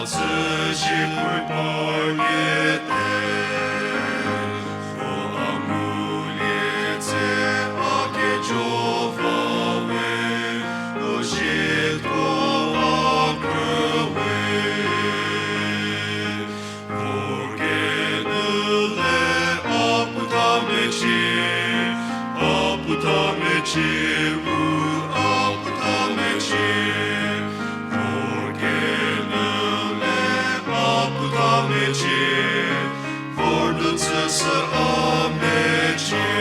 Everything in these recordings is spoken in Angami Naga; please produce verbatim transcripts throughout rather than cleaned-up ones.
Tsüshie puo parliete, puo a ngulie tse a kejo va we, puo zhie tuo a krü we. Vor kenu le a puo ta mecie, a puo ta mecie, u a puo ta mecie. Vor kenu le a puo ta mecie, vor nu tsüshü a mecie.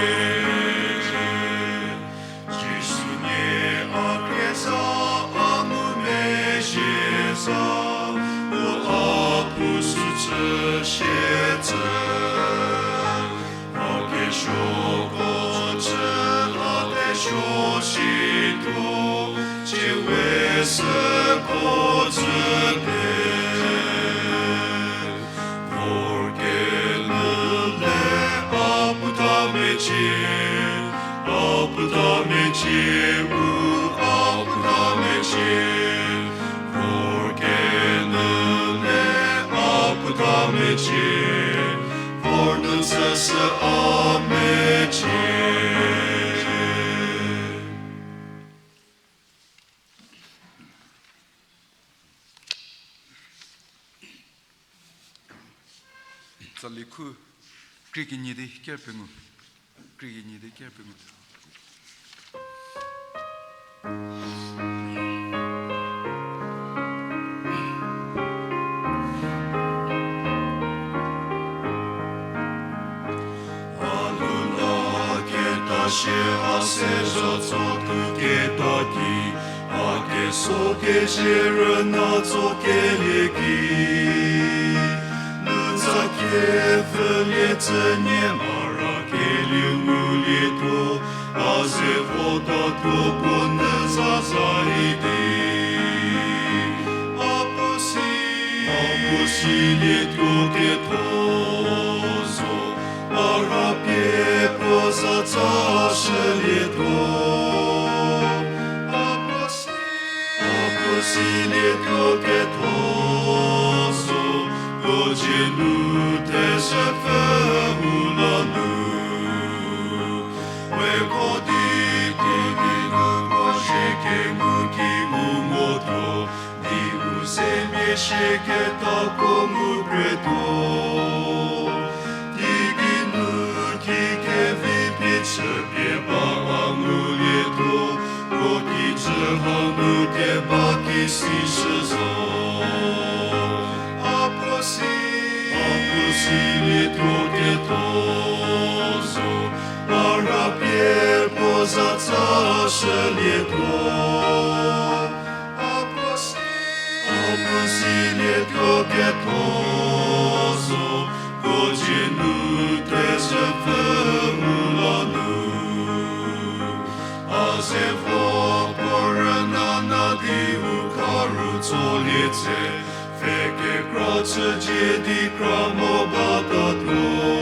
Jisu nie a keza a mu mezhie za, u a puo sü tsüshie tsü. A kesuoko tsü a kesuo situo, tsie we süko tsü pe. Vor kenu le a puo ta mecie, a puo ta mecie, u a puo ta mecie. Vor kenu le a puo ta mecie, vor nu tsüshü a mecie. Tsali khu krie kenie di ker pengou. Krie kenie di ker pengou. A lu la keta shie a se zha tso tu keta ki, a keso kezie rüna tso kelie ki. Nutsa kepfhülie tsü nie mara kelieu ngulietuo, a ze votatuo puo nü zaza idi. A puo si, a puo silietuo ketho zo, a ra pie puo zatsa shülietuo. A puo si, a puo silietuo ketho zo, puo dzie nu thezhü pfü u la nu. Weko di kedi nu puo zhie kemu ki u motuo, di u zemia shie ketako mu kretuo. Di kinu ki kevi pie chüpie ba a ngulietuo, puo kijü hanu keba ki si shü zo. A puo si, a puo silietuo ketho zo, a ra pie puo zatsa shülietuo. A puo si, a puo silietuo ketho zo, puo dzie nu thezhü pfü u la nu. A ze vo puo rüna na di u kharu tsolie tse, pfhe kekra chücie di kra mo batatuo.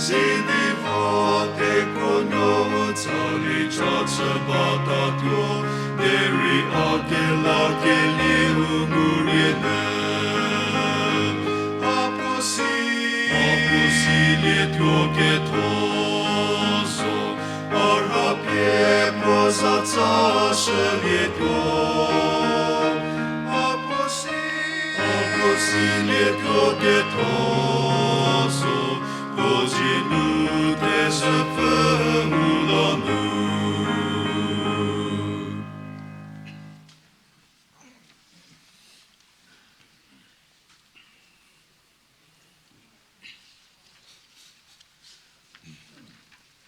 Sidi vo tekuonuo u tsali cha chü batatuo, derei a kelakelie u ngulie nyü. A puo si, a puo silietuo ketho zo, a ra pie puo zatsa shülietuo. A puo si, a puo silietuo ketho zo, puo dzie nu thezhü pfü u la nu.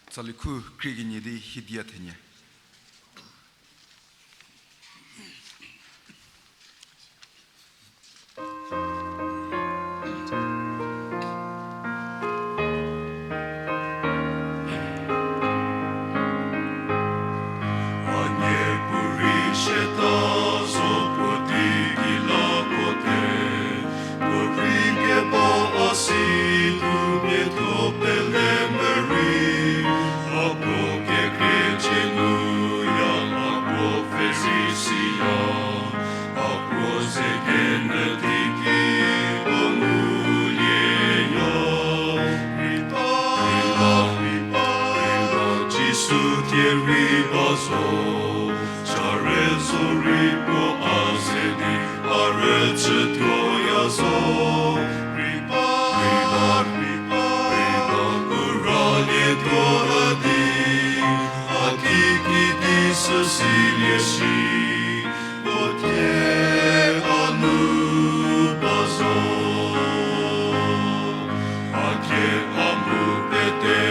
Tsali khu krie kenie di hidia thenie. A niepuu rei siata zo puotei ki la puo te, puo rei keba a si tu pie tuo pele merei, a puo kekreicie nu Tuoya zo, riba, riba, riba, u ralietuo üdi, a kiki di süsilie shi, puo tie a nu ba zo. A kie a mu pete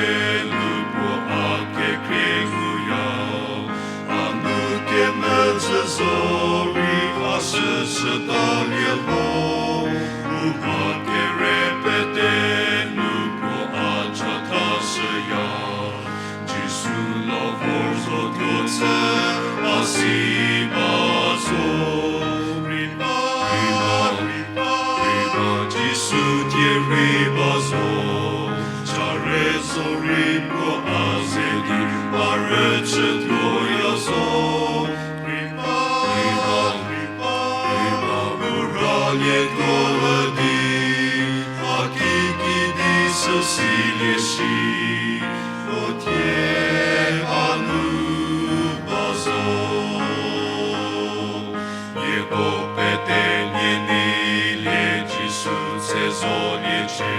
nu puo a kekrie nguya, a nu kemezhü zo rei a shüshütalie ho, u mha kere pete nu puo a chatha shüya. Jisu la vor zo tuo chü a si ba zo. Riba, riba, riba, riba, Jisu tie riba zo. Chare zo rei puo a ze di a rüchütuoya zo. Riba, riba, riba, riba, u ralietuo üdi, a kiki di süsilie shi, puo tie a nu ba zo. Nieko pete nie neilie Jisu tse zoliecie,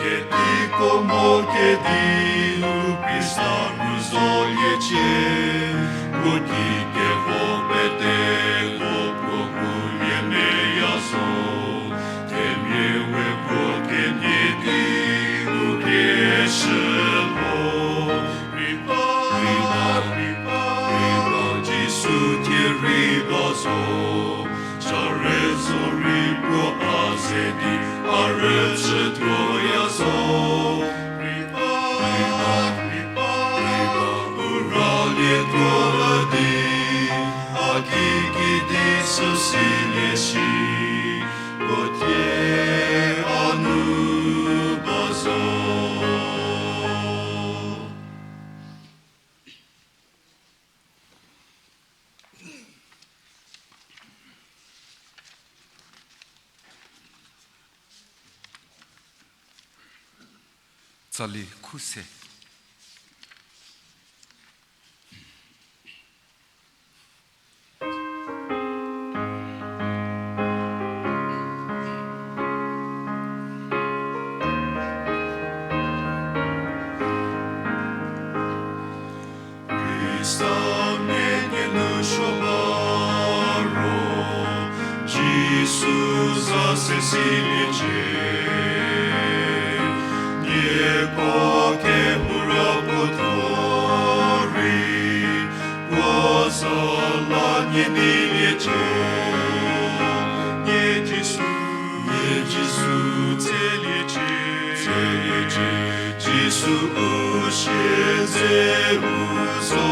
kediko mo kediu Khrista rü zoliecie, puo ki kevo peteko puo ngulie meya zo, themia we puo kenie di u krie shü mo. Riba, riba, riba, riba, Jisu tie riba zo. Chare zo rei puo a ze di a rüchütuoya zo. Riba, riba, riba, riba, u ralietuo üdi, a kiki di süsilie shi, puo tie a nu ba zo. Tsali khuse. Khrista menie nu suo ba ro, Jisu za sesiliecie. Nieko kehou ra puo thuo rei, puo za la nie neiliecie. Nie Jisu, nie Jisu tseliecie, tseliecie. Jisu u siedze u zo.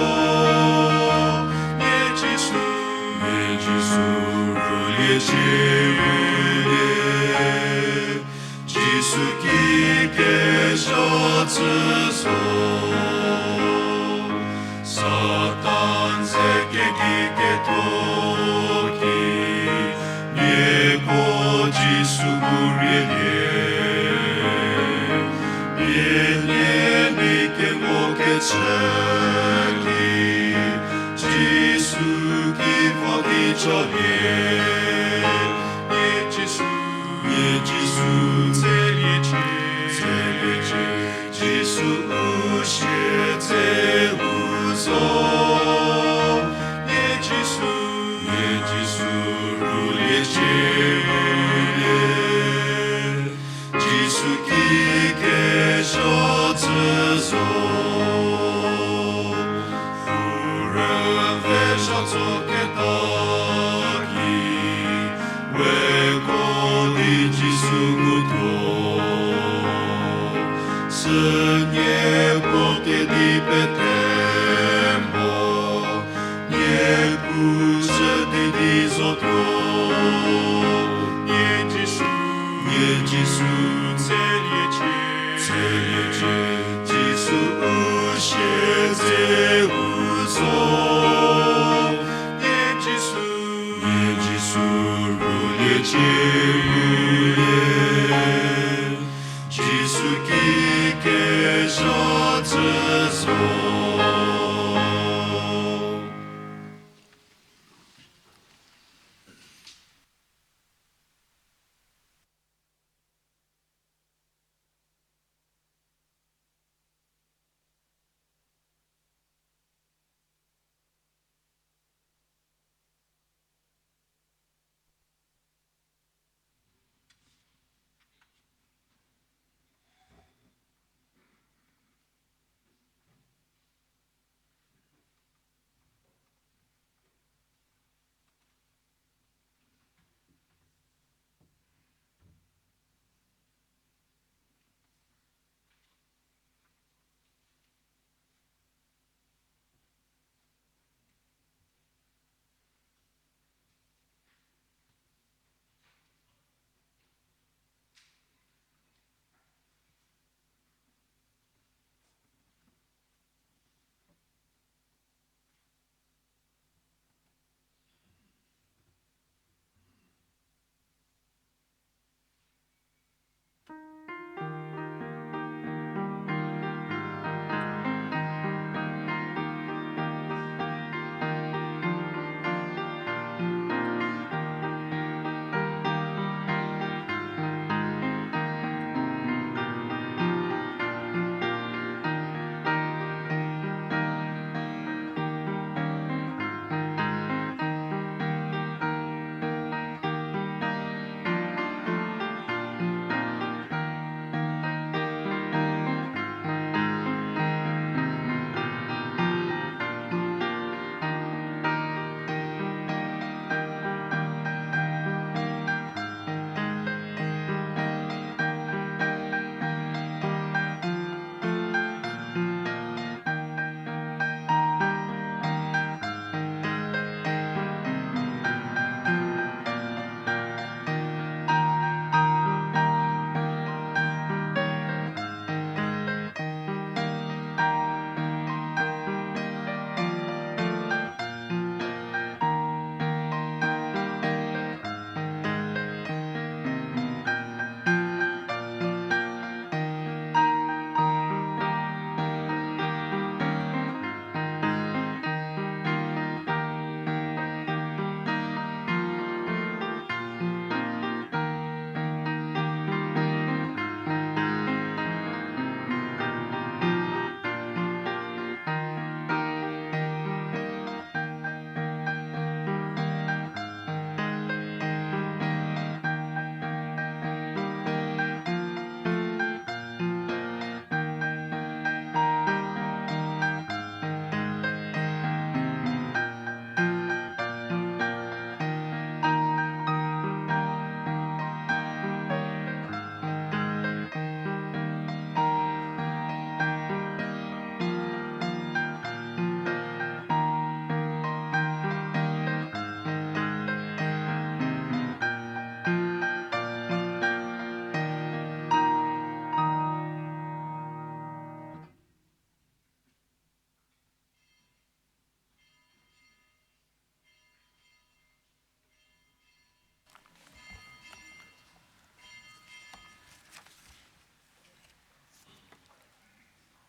Nie Jisu, nie Jisu rüliecie rülie. Jisu ki kezha chü zo. Satan ze keki ketho ki, nieko Jisu bu rielie. Mia nie nei kemo kechü ki, Jisu ki va ki chalie. Nie Jisu, nie Jisu tseliecie, tseliecie. Jisu u siedze u zo. Nie Jisu, nie Jisu rüliecie rülie. Jisu ki kezha chü zo. Rüve zha tso keta ki, we ko di Jisu ngutuo. Sü nieko kedi pete mo, nie pu zhü di di zotuo. Nie Jisu, nie Jisu tseliecie, tseliecie. Jisu u siedze u zo. Nie Jisu, nie Jisu rüliecie rülie. Jisu ki kezha chü zo.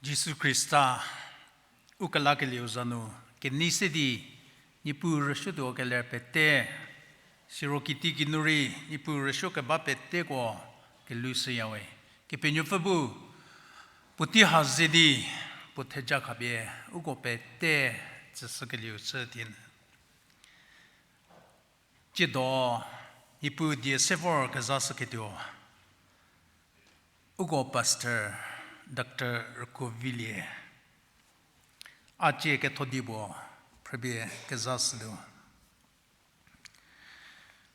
Jisu Khrista, u kelakelieu za nu, kenei se di, Niepuu rüsuotuo keler pete, siro kitiekinu rei, Niepuu rüsuo keba peteko, kelhou shüyawe. Kepenuopfü bu, puotei ha ze di, puo theja khapie, uko pete, tsüshükelieu chü tin. Tsiedo, Niepuu die se vor kezashüketuo. Uko Pastor Doctor Rükuovilie. A cie ketho di puo, phrüpie kezashütuo.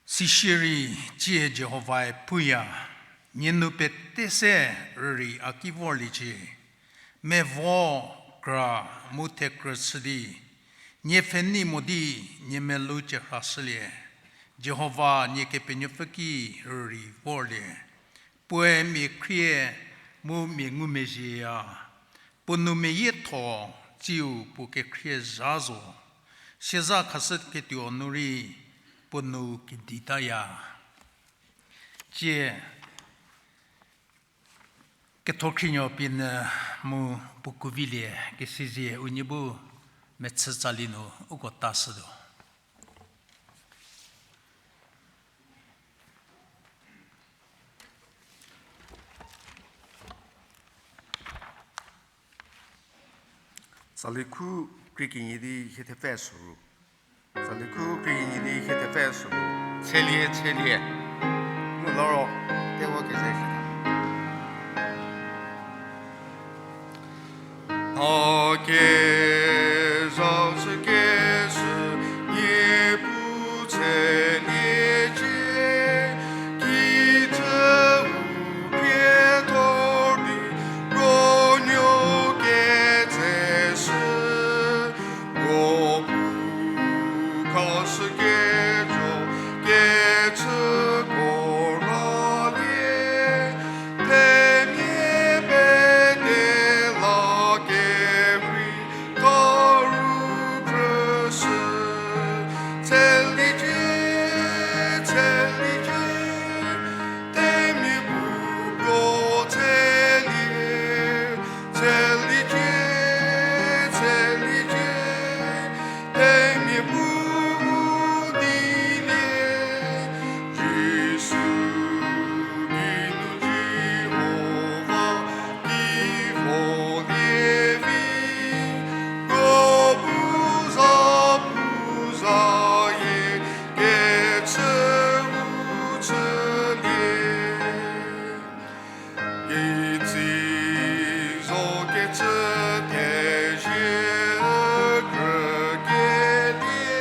Sisierei cie Jihovae puya, nie nu pete se rürei a ki vorliecie. Mevo, kra, mu thekrü chü di, nie pfhenei mo di, nie melou cie rhashülie. Jihova nie Kepenuopfü ki rürei vorlie. Puoe mia khrie mu mia ngumezhieya. Puo nu meyietho, tsiu puo kekhrie zha zo. Sieza khashüketuo nu rei, puo nu keditaya. Cie, ketho khrienuo pie nyü mu puo kuvilie kesizie unie bu mechü tsali nu uko tashütuo. Tsali khu krie kenie di hie thepfü soru. Tsali khu krie kenie di hie thepfü soru. Tshelie, tshelie. Mu loro, tevo keze shi tha. A kezha chükeshü Niepuu tshelie cie, kijü u khriethor di konuo ketseshü, ko bu khashüketuo kechüko rhalie, themia pete la kevi karu phrüshü, tshelie cie, tshelie cie, themia bu puo tshelie, tshelie cie, tshelie cie, themia bu dilie, Jisu kinu Jihova ki volie vi, ko bu za pu zayie kechü u chülie. Ketsei zo kecü thezie krü kelie,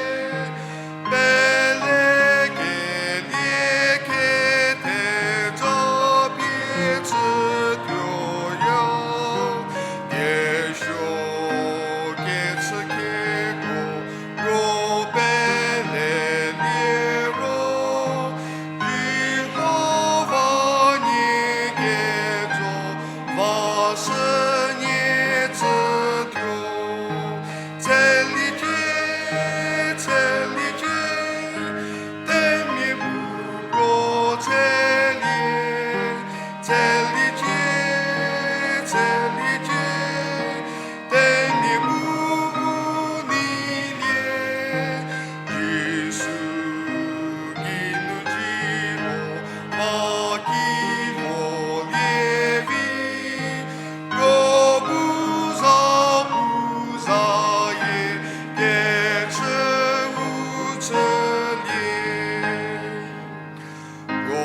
pelekelie ketheja pie chütuoya, kesuo kechü keko ro pelelie ro, Jihova nie ketso va shü nie tsütuo. Tshelie cie, tshelie cie, themia bu puo tshelie, tshelie cie, tshelie cie, themia bu u neilie, Jisu kinu Jihova ki volie vi, ko bu za pu zayie kechü u chülie. Ko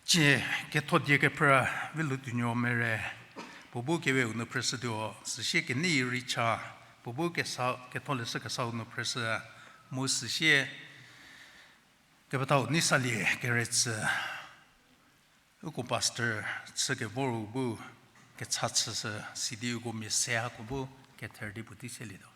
Cie ketho die kephrü Vilutuonuo Mere, puo bu kewe-u nu phrüshütuo, süsie kenei rei cha, puo bu kesa, ketholeshü kesau nu phrüshü, mu süsie kepethau Neisalie Keretsü, uko pastor chü kevor-u bu kecha chüshü, sidi uko mia se hako bu kether di puotei selietuo.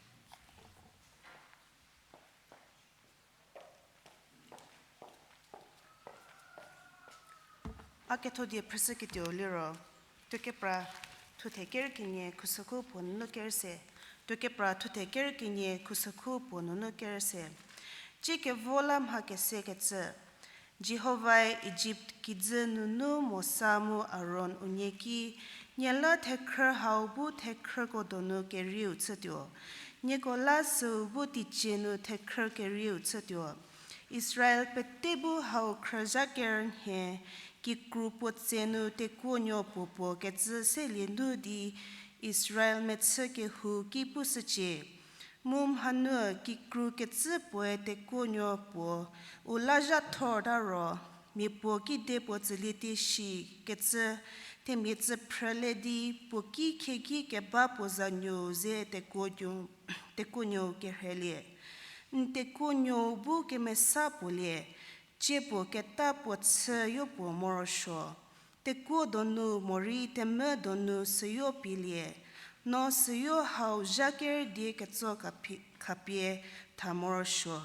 A ketho die phrüshüketuo liro, tuokepra thuthe ker kenie khusükhu puo nunu ker se, tuokepra thuthe ker kenie khusükhu puo nunu ker se. Ciekevo la mha kesekecü, Jihovae Ijipt kijü nunu Mosa mu Aron unie ki, Nie la thekhrü hau bu thekhrüko donu kerieu chütuo, nieko la süu bu teicie nu thekhrü kerieu chütuo. Israel pete bu hau khrüzha ker nhie, kikru puo tse nu tekuonuo puo puo kecü selie nu di Israel mechü kehou ki pushücie. Mu mhanu kikru kecü puoe tekuonuo puo u la zha thorta ro, mia puo kide puo tsülie tieshi kecü themia tsü phrüle di puo ki khieki keba puo zanuou ze tekuonuo, tekuonuou kerhelie. N tekuonuou bu kemesa puo lie, cie puo keta puo chü yo puo morosuo. Tekuo donu morei temvü donu süyo pielie, no süyo hau zha ker die ketso khapie, khapie tha morosuo.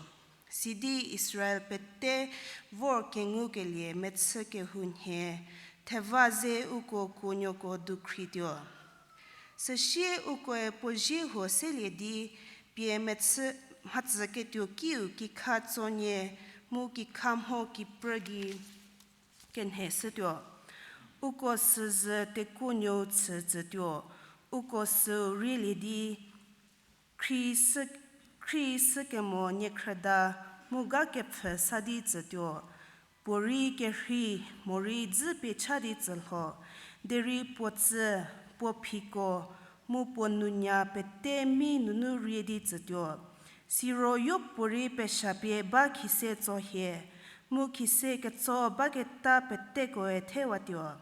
Sidi Israel pete vor kengukelie mechü kehou nhie, theva ze uko kuonuoko dukhri tuo. Süsie ukoe puo zie huo selie di pie mechü mhatsü ketuo kiu kikha tsonie mu kikha mho kiprü gei kenhe shütuo. Uko süzhü tekuonuou chü tsütuo, uko süu rielie di khri sü, khri sü kemo niekhrüda mu ga kepfhü sa di tsütuo. Puorei kerhei morei dzü pie cha di tsülho, derei puo tsü, puo phiko, mu puo nunya pete mi nunu rie di tsütuo. Siro yopuorei pesha pie ba khise tso hie, mu khise ketso baketa petekoe thewatuo.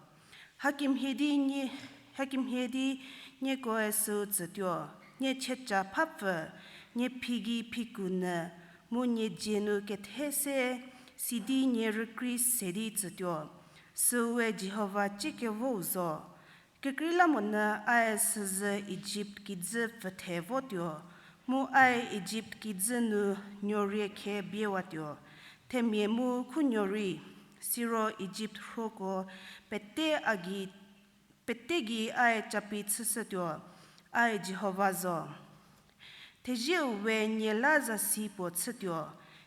Hakemhie di nie, hakemhie di niekoe süu tsütuo, nie chieca phapfü, nie phi gei phiku nyü, mu nie dzie nu kethe se, sidi nie rükrei se di tsütuo. Süue Jihova ciekevo-u zo. Kekreilamonyü ae süzhü Ijipt kijü pfüthe votuo, mu ae Ijipt kijü nu nuorie khe biewatuo, themia mu khunuo rei, siro Ijipt rhuoko pete a gei, pete gei ae capi chüshütuo, ae Jihova zo. Thezieu we nie la zasi puo chütuo,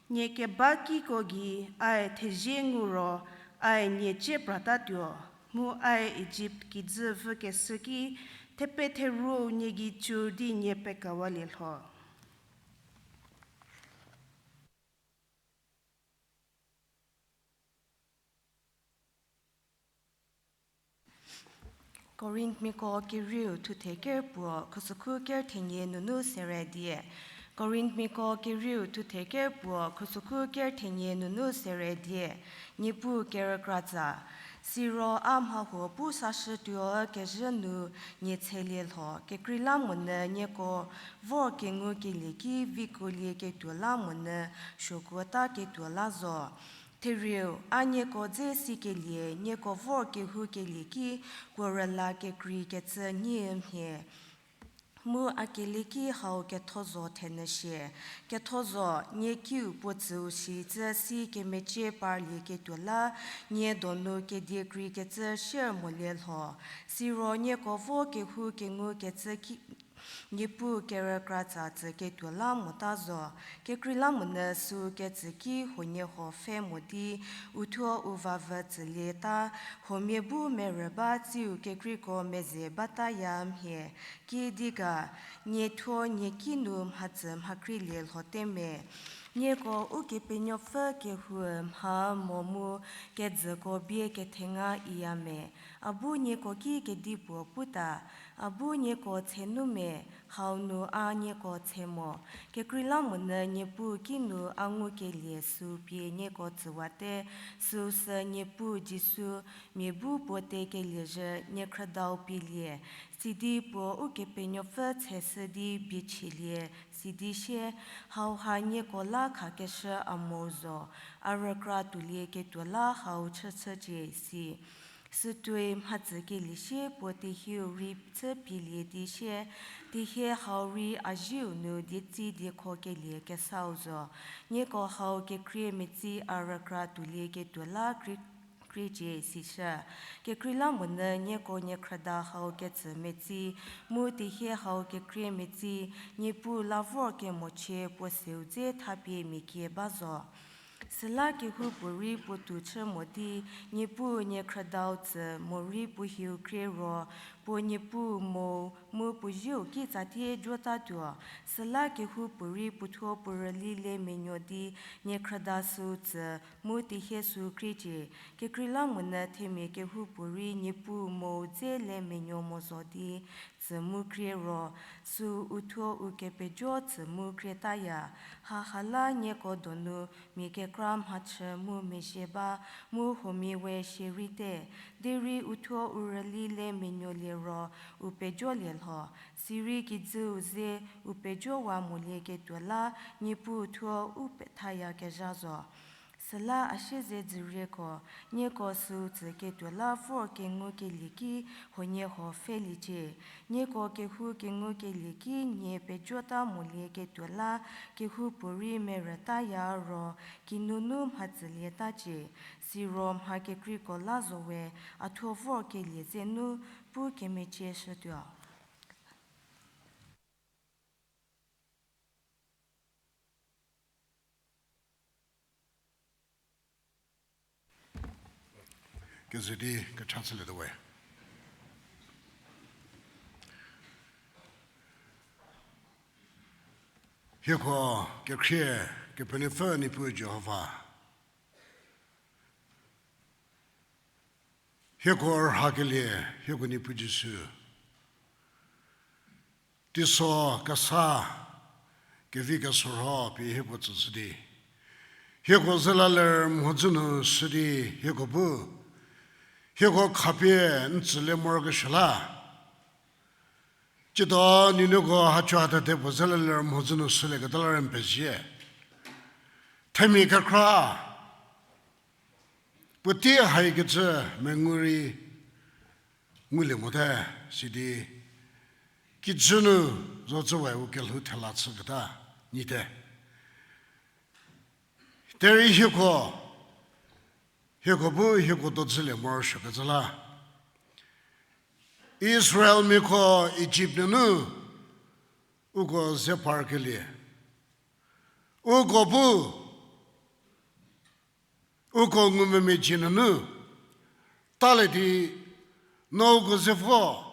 nie keba kiko gei ae thezie ngu ro ae nie cie pratatuo, mu ae Ijipt kijü vükeshü ki thepetheruou nie gei cü di nie pekawalie lho. Korinthmiako kerieu thuthe ker puo khusükhu ker thenie nunu sere die. Korinthmiako kerieu thuthe ker puo khusükhu ker thenie nunu sere die. Niepuu kerükratsa. Siro a mhahuo pu sashütuo kezhü nu nie tshelie lho. Kekreilamonyü nieko vor kengukelie ki vikuolieketuo la monyü suokuota ketuo la zo. Therieu, a nieko dze sikelie, nieko vor kehoukelie ki kuo rüla kekreikecü nyi mhie. Mu a kelieki hau ketho zo thenyü shie. Ketho zo, nie kiu puo tsüu shi cü si kemecie parlieketuo la, nie donu kedie kreikecü shier molie lho. Siro nieko vo kehou kengukecü ki, Niepuu kerükratsa tsüketuo la mota zo. Kekreilamonyü süu ketsü ki huoniehuo pfhe mo di, uthuo u vavü tsülieta, huomia bu merü ba tsiu kekreiko meze bataya mhie. Kiüdi ga, nie thuo nie kinu mhatsü mhakreilie lhote me. Nieko Ukepenuopfü kehou mha mo mu kejüko bie kethenga iya me. A bu nieko ki kedipuo puta, a bu nieko tshenu me, Hau nu a nieko tse mo. Kekreilamonyü Niepuu kinu a ngukelie süu pie nieko tsüwate, süu sü Niepuu Jisu, mia bu puo tekelie zhü niekhrüdau pielie, sidi puo Ukepenuopfü tseshü di biechielie, sidi sie, hauha nieko la khakeshü a mou zo, a rükra tuolieketuo la hau chüchücie, si. Sütuoi mhadzü kelie sie puo tehieu rei chü pielie di sie, tehie hau rei a zieu nu dietsi diekhokelie kesau zo. Nieko hau kekrie metsi a rükra tuolieketuo la krie, kriecie, sishü. Kekreilamonyü nieko niekhrüda hau ketsü metsi, mu tehie hau kekrie metsi, Niepuu la vor kemochie puo seu dze thapie mia kie ba zo. Süla kehoupuorei puo tou chü mo di, Niepuu niekhrüdau tsü morei puo hieu krie ro, puo Niepuu mou mu puo zieu ki tsatie jotatuo. Süla kehoupuorei puothuo puo rüli le menuo di, niekhrüda süu tsü mu tehie süu kriecie. Kekreilamonyü themia kehoupuorei Niepuu mou dze le menuo mo zo di, tsü mu krie ro, süu uthuo u kepejo tsü mu krietaya. Haha la nieko donu mia kekra mhachü mu mezhie ba, mu huomia we shierei te. Derei uthuo u rüli le menuolie ro, u pejolie lho. Sirei kijüu ze u pejowa molieketuo la, Niepuu thuo u pethayakezha zo. Süla a siezedzürieko, nieko süu tsüketuo la vor kengukelie ki huoniehuo pfheliecie. Nieko kehou kengukelie ki nie pejota molieketuo la, kehoupuorei merütaya ro, kinunu mhadzülietacie. Siro mha kekreiko la zowe, a thuo vor kelie ze nu pu kemecieshütuo. Keze di kecha chülietuo we. Hieko kekhrie, Kepenuopfü Niepuu Jihova. Hieko rhakelie, hieko Niepuu Jisu. Teiso kesa, kevi kesorho pie hieko tsüshü di, hieko ze la ler mhodzü nu shü di hieko bu, hieko khapie n tsülie morokesuo la. Tsiedo nuonuoko hacho hatate puo ze la ler mhodzü nu shülieketa la rei n pezie. Themia kekra puotei haikecü mengu rei ngulie mote, sidi kijü nu zocü we u kelhou thela chüketa nyite. Derei hieko, hieko bu hieko dozülie morosuokecü la, Israelmiako Ijipt nunu uko ze parkelie, uko bu uko ngumvümia dzie nunu talie di, no uko ze vo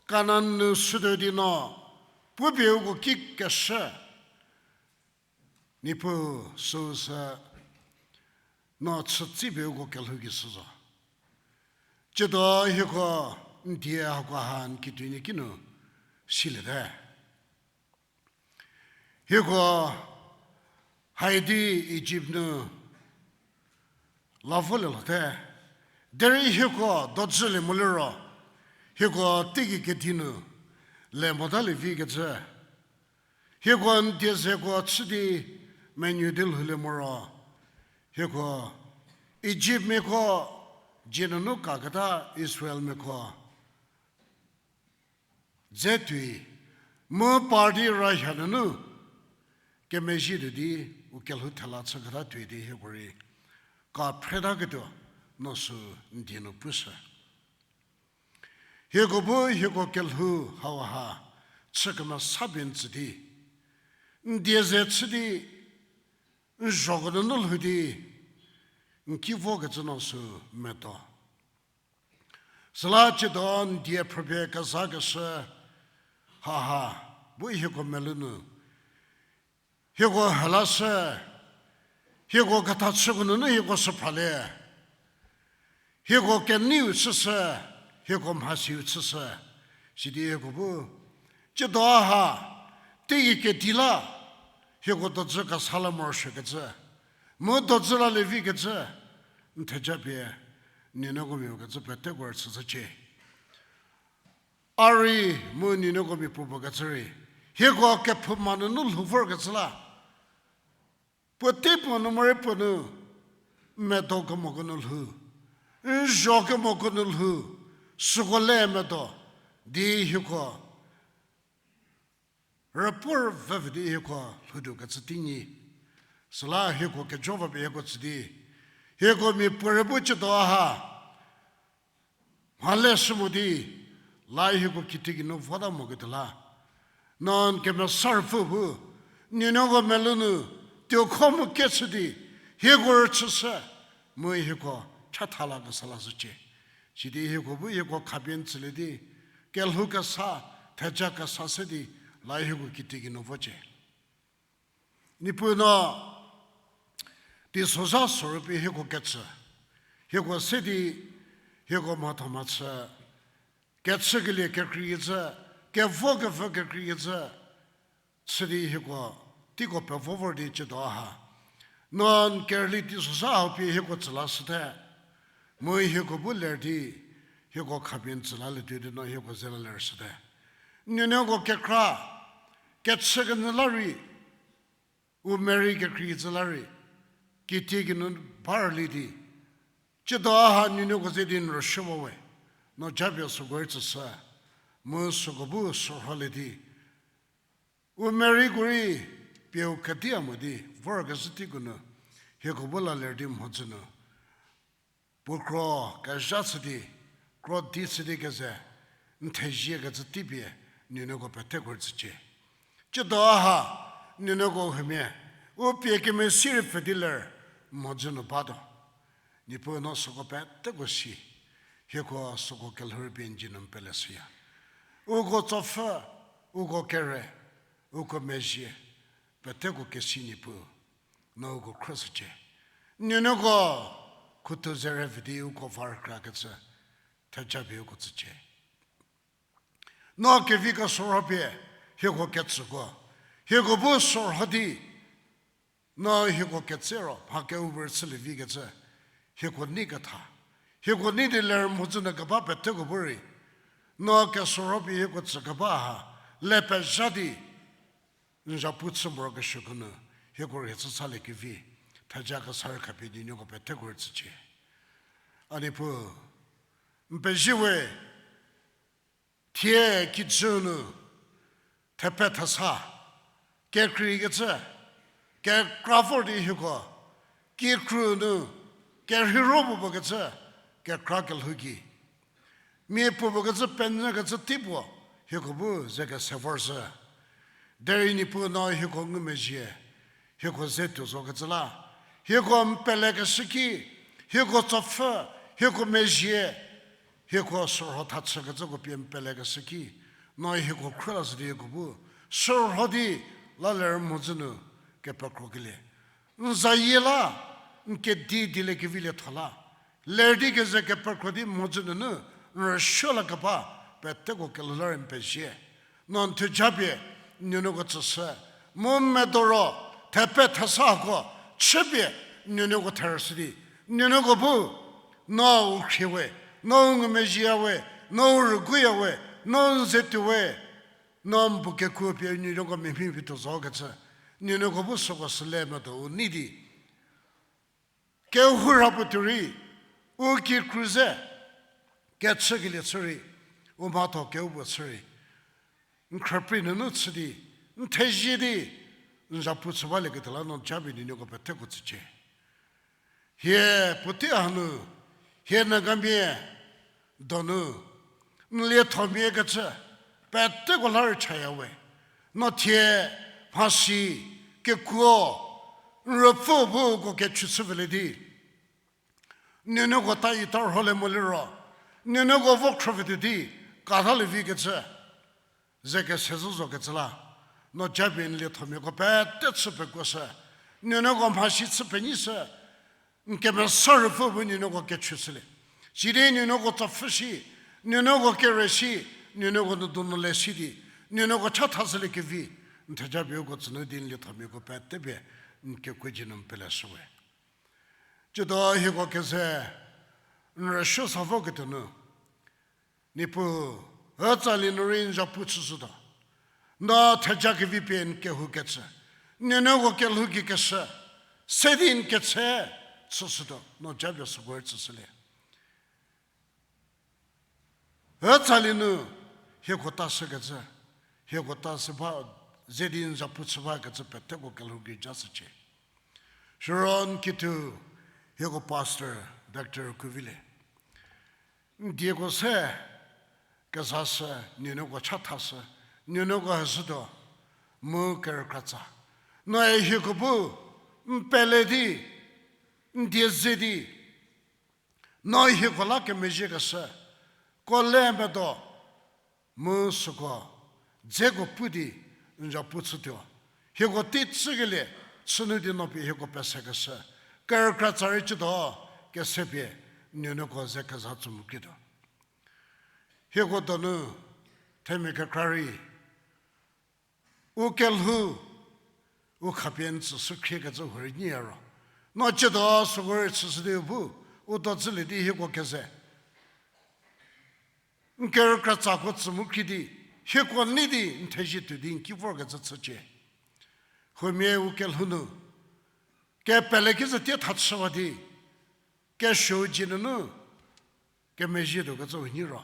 Kanan nu shütuo di no pupie uko ki keshü, Niepuu süu sü no chütsipie uko kelhou ki shü zo. Tsiedo hieko n die hakoha n kituonuo kinu siliete. Hieko haidi Ijipt nu la volie lhote. Derei hieko dozülie moliro, hieko teigei kedi nu le motalie vikecü. Hieko n die zeko chü di menuo di lhoulie moro, hieko Ijiptmiako dzie nunu kaketa Israelmiako dze tuoi, mu par di rayha nunu kemezhie tuo di u kelhou thela chüketa tuoi di hieko rei kaphre taketuo no sü n die nu pushü. Hieko bu hieko kelhou hauha chü kemesa pie n tsü di, n die ze chü di, n zhoko nunu lhou di, n ki vokecü no sü medo. Süla tsiedo n die phrüpie kezakeshü haha bu hieko melou nu hieko helashü, hieko kethachüko nunu hieko shüphalie, hieko keneiu chüshü, hieko mhasiu chüshü, sidi hieko bu Tsiedo a ha, teigei kedi la, hieko dodzü kesa la morosuokecü, mu dodzü la lievikecü, n theja pie, nuonuoko mia kecü peteko rüchüshücie. A rei mu nuonuoko mia puopuo kecü rei, hieko kephouma nunu lhou vorkecü la, puotei puo nu morei puo nu, medo kemoko nu lhou, n zho kemoko nu lhou, süko le medo, di hieko rüpuo rüvüvü di hieko lhoutuo kecü tei nyi. Süla hieko kejo va pie hieko tsü di, hieko mia puorei bu tsiedo a ha mha le shü mo di, la hieko kitiekinu vota moketuo la, no n kemesa ruopfü bu, nuonuoko melou nu, tuokho mu kechü di, hieko rüchüshü, mu hieko chatha la kesa lashücie. Sidi hieko bu hieko khapie n tsülie di, kelhou kesa, theja kesa se di, la hieko kitiekinu vocie. Niepuu no, teisozha sorou pie hieko ketsü, hieko se di, hieko mhatho mhachü, kechükelie kekreikecü, kevo kevü kekreikecü, chü di hieko teiko pevo vor di tsiedo a ha, no n kerüli teisozha hau pie hieko tsü lashüte. Mu hieko bu ler di, hieko khapie n tsü lalietuo di no hieko ze lalie rüshüte. Nuonuoko kekra, kechükenyü la rei, u merei kekreikecü la rei, kitiekinu ba rüli di, tsiedo a ha nuonuoko ze di n rüshüwa we, no japie süko rei tsüshü, mu süko bu sorholie di, u mereiko rei pie u kediya mo di vorkezhü teiko nu, hieko bu laler di mhodzü nu, puo kro kezha chü di, kro di chü di keze, n theziekecü teipie, nuonuoko peteko rei tsücie. Tsiedo a ha, nuonuoko humia, u pie kemesi rei pfü di ler, mhodzü nu batuo. Niepuu no süko peteko si, hieko süko kelhou rei pie n dzie nu n peleshüya. Uko tsopfü, uko kere, uko mezhie, peteko kesi Niepuu, no uko khrüshücie. Nuonuoko khutu zerevü di uko va rükrakecü, theja pie uko tsücie. No kevi kesorho pie, hieko ketsüko, hieko bu sorho di, no hieko ketse ro mha keu rüchülie vikecü, hieko nei ketha, hieko nei di ler mhodzü nu keba peteko bu rei, no kesorho pie hieko tsü keba ha, le pezha di, n zapu chü morokesuoko nu, hieko rhie chü saliekevi, theja kesa rei khapie nuonuoko peteko rei tsücie. A Niepuu, n pezie we, thie kijü nu, thepe thesa, kekreikecü, kekra vor di hieko, kikru nu, kerheiro puo puo kecü, kekra kelhou gei, mia puo puo kecü penyü kecü tei puo, hieko bu ze kese vorshü. Derei Niepuu no hieko ngumezhie, hieko ze tuo zo kecü la, hieko n pelekeshü ki, hieko tsopfü, hieko mezhie, hieko sorho tha chükecüko pie n pelekeshü ki, no hieko khrülashü di hieko bu sorho di la ler mhodzü nu kepekrokelie, n zayie la, n kedi dieliekevi lietho la, ler di keze kepekro di mhodzü nunu n rüsuo la keba, peteko kelhou la rei n pezie. No n theja pie, nuonuoko tsüshü, mu medo ro, thepe thesa hako, chüpie, nuonuoko therüshü di, nuonuoko bu, no u khrie we, no u ngumezhieya we, no u rüguya we, no n ze tuo we, no n bu kekuo pie nuonuoko mhimhi vi tuo zo kecü, nuonuoko bu süko süle medo u nei di, kehou ra puo tuo rei, u kikru ze, kechükelie chü rei, u mhatho keu puo chü rei, n khrüprei nunu chü di, n thezie di, n zapu chü balieketuo la no japie nuonuoko peteko tsücie. Hie puotei hanu, hie Nagamia donu, n liethomia kecü, peteko la rei chaya we. No thie, mhasi, kekuo, n ruopfü bu uko kechü chüpfülie di, nuonuoko ta ita rholie moliro, nuonuoko vo khrüpfütuo di, katalie vikecü, ze kese zo zo kecü la, no japie n liethomiako pete chü pekuoshü, nuonuoko mhasi chü penyishü, n kemesa ruopfü bu nuonuoko kechü chülie. Sidi nuonuoko tsopfü shi, nuonuoko kere shi, nuonuoko nu donu le shi di, N nuonuoko cha thashüliekevi, n theja pie uko tsünu di n liethamiako pete pie n kekuo dzie nu n peleshüwe. Tsiedo hieko keze n rüsuo sa voketuo nu, Niepuu, ütsali nu rei n zapu chüshütuo. No theja kevi pie n kehoukecü, n nuonuoko kelhou gei keshü se di n ketse chüshütuo, no japie süko rei tsüshülie. Ütsali nu hieko ta shükecü, hieko ta shü ba, ze di n zapu chü bakecü peteko kelhou gei ja shücie. Siro n kituo hieko pastor, Doctor Kuvilie, n dieko se kezashü, n nuonuoko cha thashü, n nuonuoko heshütuo, mu kerükratsa, noe hieko bu n pele di, n die ze di, no hieko la kemezhiekeshüko le medo, mu süko dzeko pu di n zapu chütuo. Hieko tei chükelie chünu di no pie hieko pesekeshü kerükratsa rei tsiedo kese pie n nuonuoko ze keza tsü mu krietuo. Hieko donu themia kekra rei u kelhou, u khapie n tsüshü khriekecü huorei nyiya ro, no tsiedo süko rei chüshü di u bu u do tsülie di hieko keze n kerükratsako tsü mu khrie di, hieko nei di n thezie tuo di n ki vorkecü chücie. Huomia u kelhou nu kepele kizü tie tha chüwa di, kesuo dzie nunu kemezhie tuokecü u nyi ro,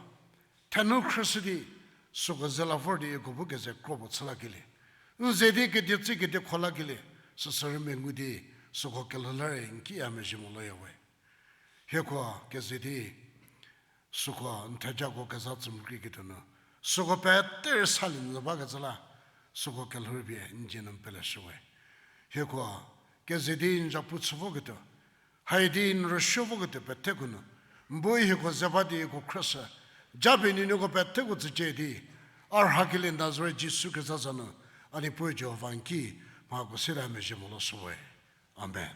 thenu khrüshü di süko ze la vor di hieko bu keze kro puo chü lakelie, n ze di kedie tsü kedie kho lakelie, süsü rei mengu di süko kelhou la rei n kiya mezhie moluoyawe. Hieko keze di süko n thejako keza tsü mu krieketuo nu, süko pete rei salie nyü bakecü la, süko kelhou rei pie n dzie nu n peleshüwe. Hieko keze di n zapu chü voketuo, haidi n rüsuo voketuo peteko nu, n bu hieko ze ba di hieko khrüshü, japie n nuonuoko peteko tsücie di, a rhakelie Nazaret Jisu Khrista za nu, a Niepuu Jihova n ki mhako seta mezhie moluoshüwe. Amen.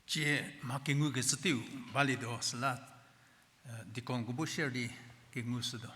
Tie mha kengukecü teiu balietuo süla, deaconko bu share di kengushütuo.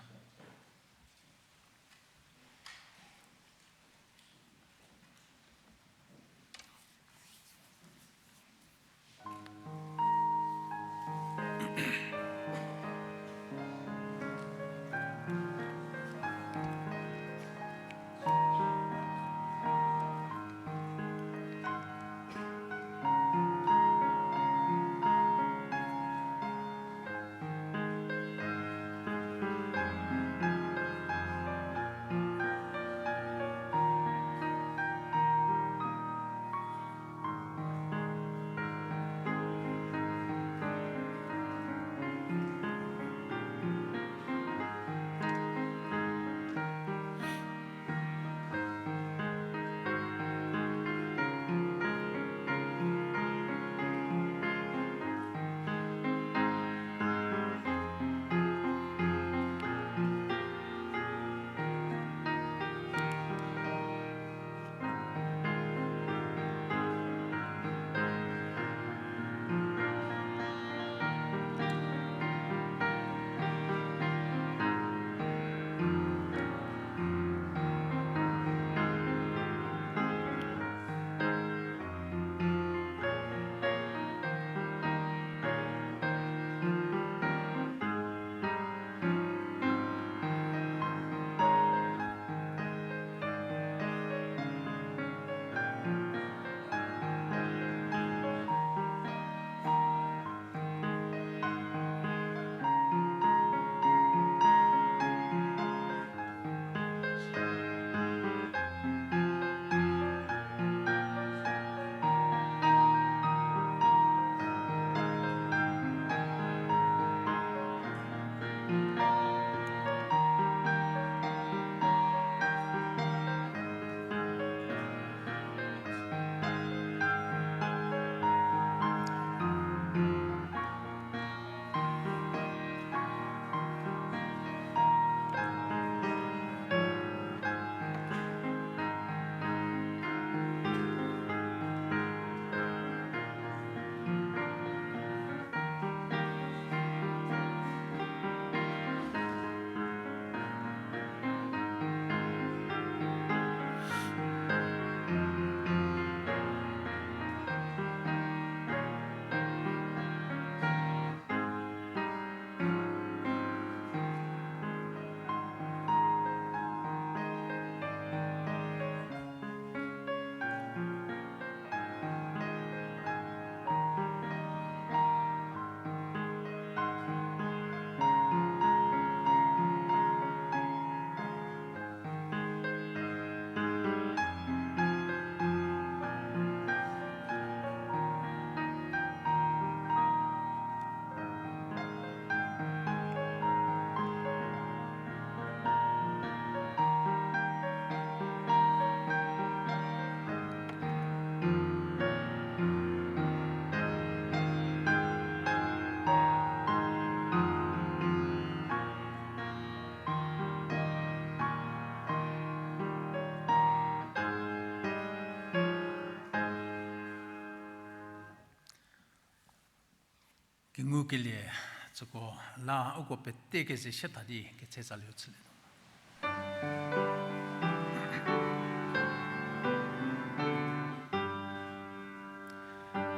Kelie tsüko la uko pete keze shetha di ketse tsaliu chülie.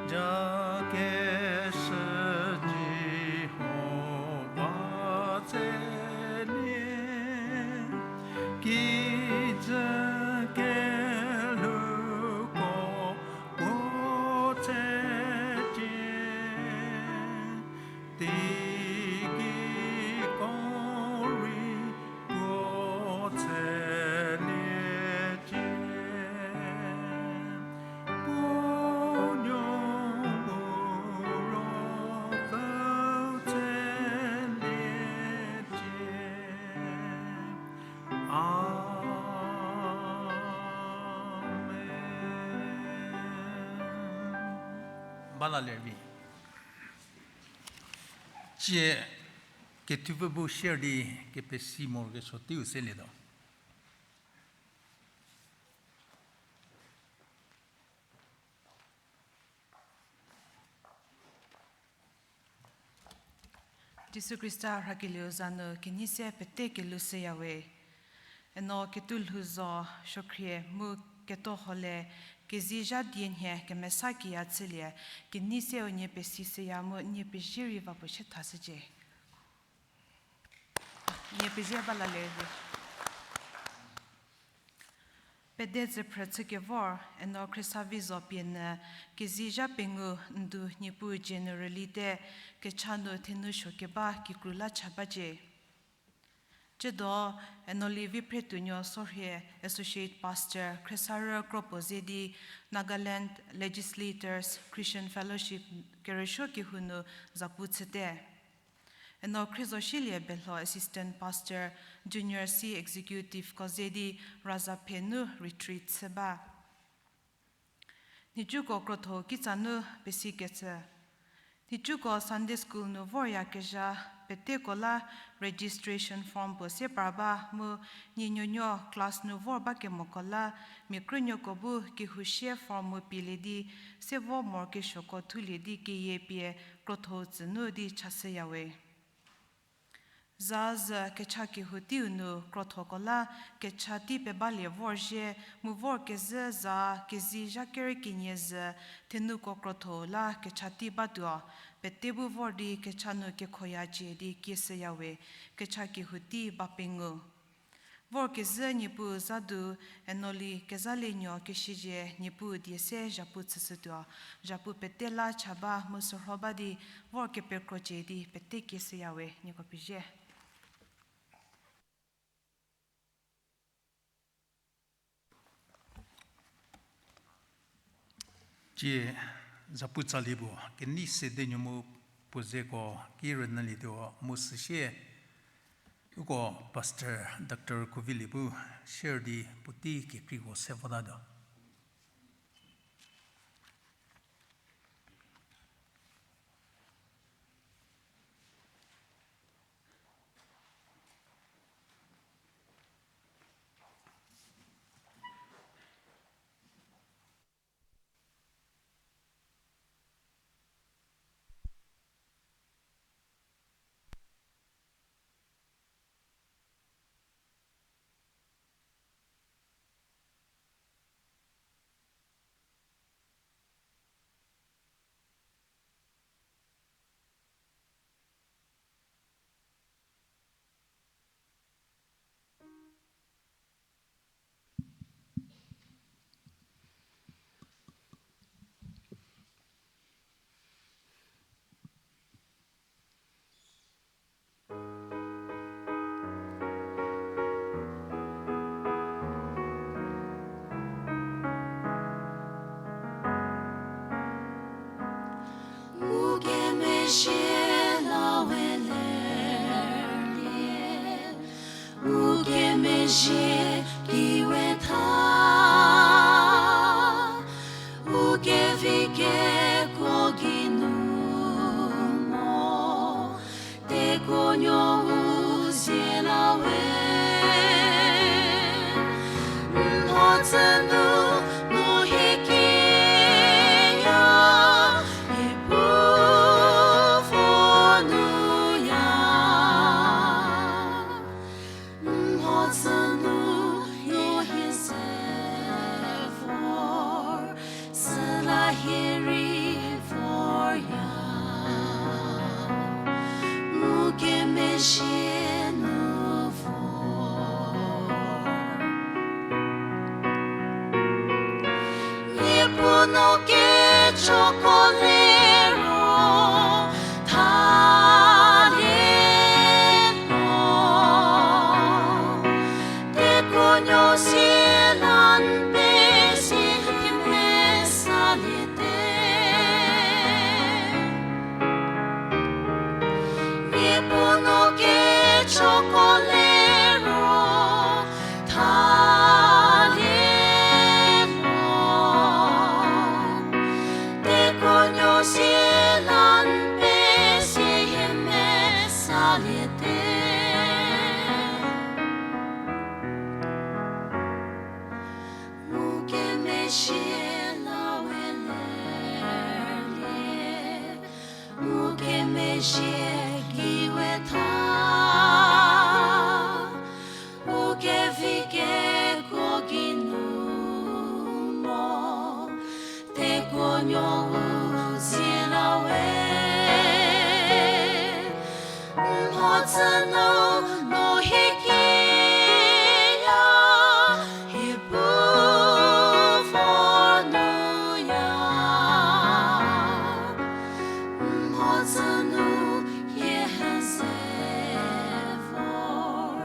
Jakeshü Jihova tselie, kijü kelhouko puo tsecie, teiki ko rei puo tseliecie. Puo nuo bu ro pfü tseliecie. Amen. Bala lervi. Tsie kethuo bu share di kepesi morokesuo teiu selietuo. Jisu Khrista rhakelieu za nu kenei se pete kelushüyawe. Eno ketuo lhou zo, suokhrie mu ketoho le, kezei zha die nhie kemesa kiya chülie, kenei seu nie pesi shüya mu nie pezie rei va puo shethashücie. Nie pezie bala lervi. Pede züphrü chükevor, eno Khriesavi zo pie nyü, kezei zha pengou ndu Niepuu dzie nu rülite, kecha nu thenou suo keba kikru la cha bacie. Tsiedo, eno Lievi Phretuonuo Sorhie, Associate Pastor, Khriesarü kro puo ze di, Nagaland Legislators Christian Fellowship kerüsuo kehou nu zapu chüte. Eno Khriezoshilie Belho Assistant Pastor, Junior C Executive ko ze di Razaphe nu retreat chü ba. Nhicuko krotho kitsa nu pesikecü. Nhicuko Sunday School nu voryakezha peteko la registration form puo se par ba mu nie nuonuo class nu vor bakemoko la mia krünuoko bu kehou sie form mu pielie di se vo morokesuoko thulie di keyie pie krotho tsü nu di chashüyawe. Za zü kecha kehou teiu nu krothoko la kecha tei pebalie vorzhie mu vor kezhü za kezei zha kerü kenie zü thenuko krotho la kecha tei batuo, pete bu vor di kecha nu kekhoyacie di kieshüyawe, kecha kehou tei ba pengou. Vorkezhü Niepuu zadu, eno Li Kezalienuo Keshüzie Niepuu die se zhapu chüshütuo, zhapu pete la cha ba mu sürho ba di vor kepekrocie di pete kieshüyawe, nieko pezie. Tsie zapu tsalie puo kenei sedenuo mu puo zeko ki rünyülietuo mu süsie uko Pastor Doctor Kovilie bu share di puotei kekreiko se votatuo. Ukemezhie la we lerlie, ukemezhie ki we tha, ukevi kekuo geinu mo, tekuonuo u zie la we, n mhodzü nu, nu hie kiya, Niepuu vo No kechoko liro, thalie mo. Tekuonuo sie lan pesi hie mesaliete. Niepuu no kechoko liro, thalie mo. Tekuonuo sie lan pesi hie mesaliete. Mu kemezhie la we lerlie, mu kemezhie ki we tha, u kevi kekuo geinu mo, tekuonuo u zie la we. Mhodzü nu, no hie kiya, hie pu vor nuya. Mhodzü nu hie heze vor,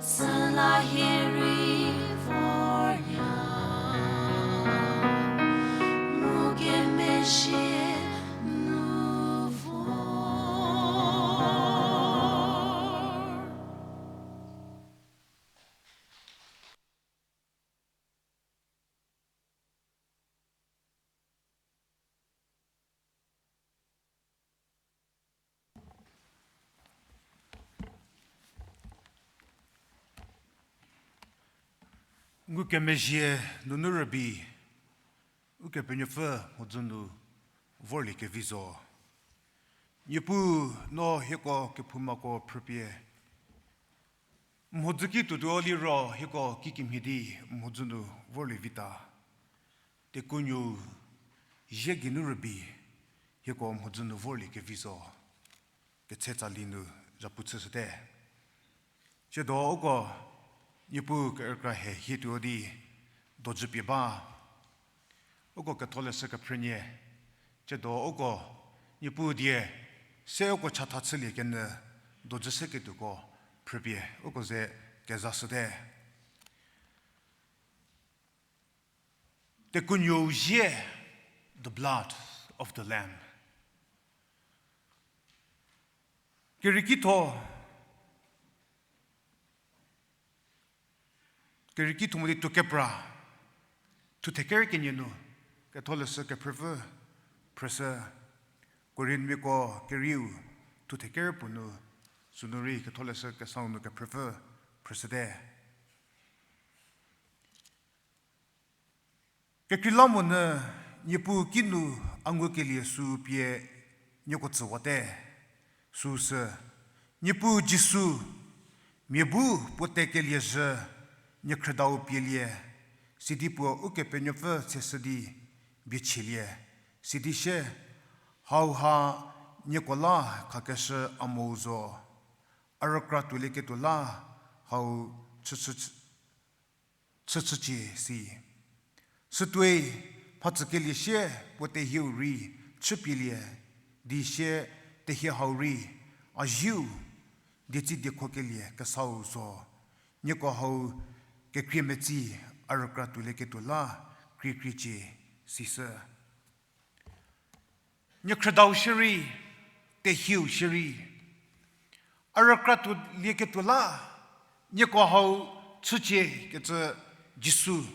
süla hie rei vorya. Mu kemezhie nu vor. Ngukemezhie nunu rübei, Ukepenuopfü mhodzü nu vorlie kevi zo. Niepuu, no hieko kephoumako phrüpie mhodzü ki tuotuo liro hieko kikemhie di mhodzü nu vorlie vita. Tekuonuou zie geinu rübei hieko mhodzü nu vorlie kevi zo. Ketse tsali nu zhapu chüshüte. Tsiedo uko Niepuu kerükra he hie tuo di dojü pie ba. Uko Ketholeshü Kephrünie, tsiedo uko Niepuu die se uko chatha chülie kenyü dojü seketuoko phrüpie uko ze kezashüte. Tekuonuou zie, the blood of the Lamb. Kerieki tho, kerieki tho mo di tuo kepra, thuthe ker kenie nu, Ketholeshü Kephrüpfü phrüshü, Korinthmiako kerieu, thuthe ker puo nu, sünu rei Ketholeshü Kesau nu Kephrüpfü phrüshüte. Kekreilamonyü Niepuu kinu a ngukelie sü pie nieko tsüwate, süsü, Niepuu Jisu, mia bu puo tekelie zhü niekhrüdau pielie, sidi puo Ukepenuopfü cheshü di biechielie, sidi sie, hauha nieko la khakeshü a mou zo, a rükra tuolieketuo la hau chü, chü, chüchücie si. Sütuoi mhatsükelie sie puo tehieu rei chüpielie, di sie tehie hau rei a zieu dietsi diekhokelie kesau zo, nieko hau kekrie metsi a rükra tuolieketuo la kriekriecie, sishü. Niekhrüdau shierei, tehieu shierei, a rükra tuolieketuo la nieko hau chücie kecü Jisu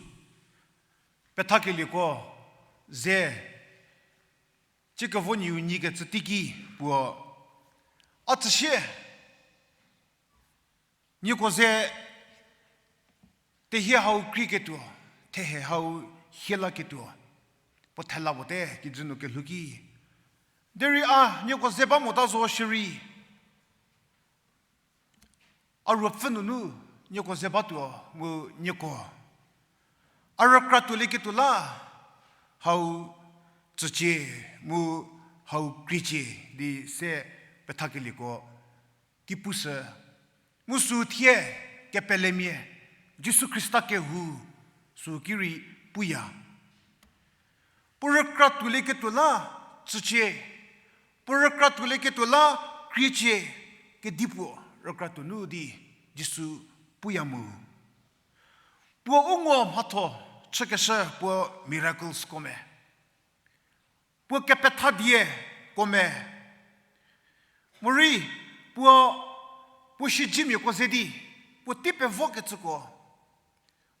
pethakelieko ze, tsiekevo nyiu nyikecü teiki puo, a tsüsie nieko ze tehie hau krieketuo, thehe hau hielaketuo puo thela puo te kijü nu kelhou ki. Derei a nieko ze ba mota zo shierei, a ruopfü nunu nieko ze batuo mu nieko a rükra tuolieketuo la hau tsücie mu hau kriecie di se pethakelieko ki pushü. Mu sü thie kepelemia Jisu Khrista kehou sü ki rei puya. Puo rükra tuolieketuo la tsücie, puo rükra tuolieketuo la kriecie, kedipuo rükra tuonu di Jisu puya mu. Puo u ngo mhatho chükeshü puo miracles ko me. Puo kepethadieko me. Morei puo, puo siedzemiako ze di, puo tei pevokecüko,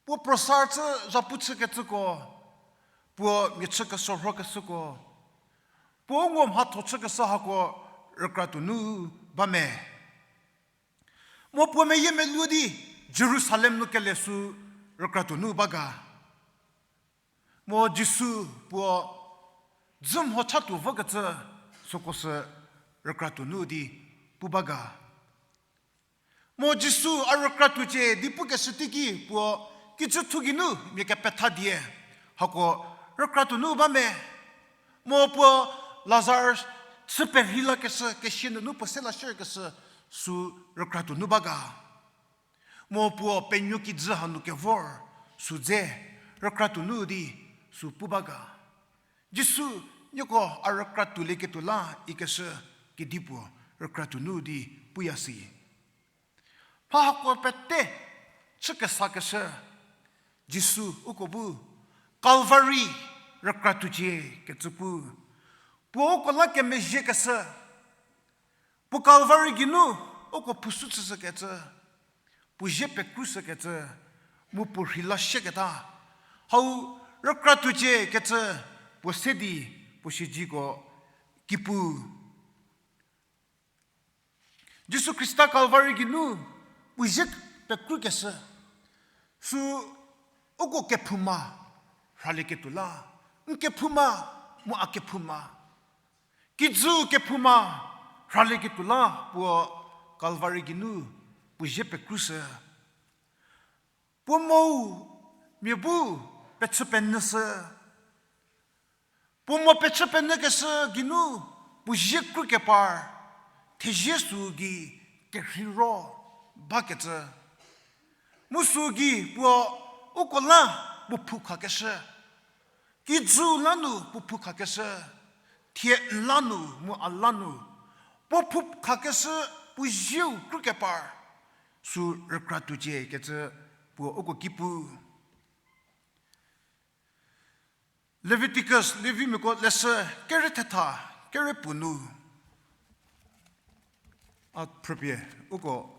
puo prosar chü zhapu chükecüko, puo mia chü kesorhokeshüko, puo u ngo mhatho chükeshü hako rükra tuonu ba me. Mu puo meyiemeluo di Jerusalem nu kele sü rükra tuonu ba ga. Mu Jisu puo dzü mho chatuo vokecü süko sü rükra tuonu di pu ba ga. Mu Jisu a rükra tuocie di pukeshü teiki puo kijüthu geinu mia kepethadie hako rükra tuonu ba me. Mu puo Lazar chü perhei lakeshü, kesia nunu puo se lashükeshü sü rükra tuonu ba ga. Mu puo penuo kijü hanu kevor sü dze rükra tuonu di sü pu ba ga. Jisu nieko a rükra tuolieketuo la ikeshü kedipuo rükra tuonu di puya si. Mha hako pete chü kesakeshü Jisu uko bu Calvary rükra tuocie kecü pu. Puo uko la kemezhiekeshü, puo Calvary geinu uko phushü chüshükecü, puo zie pekrushükecü, mu puo rhei la shieketa, hau rükra tuocie kecü puo se di puo siedzeko ki pu. Jisu Khrista Calvary geinu puo zie pekrukeshü, sü uko kephouma rhalieketuo la, n kephouma mu a kephouma, kijü kephouma rhalieketuo la puo Calvary geinu puo zie pekrushü. Puo mou mia bu pechü penyüshü. Puo mo pechü penyükeshü geinu puo zie krukepar, thezie sü gei kerheiro bakecü. Mu sü gei puo uko la puo phoukhakeshü. Kijü la nu puo phoukhakeshü. Thie n la nu mu a la nu puo phoukhakeshü, puo zieu krukepar sü rükra tuocie kecü puo uko ki pu. Leviticus, Levimiako leshü kere thetha, kere puo nu. A phrüpie uko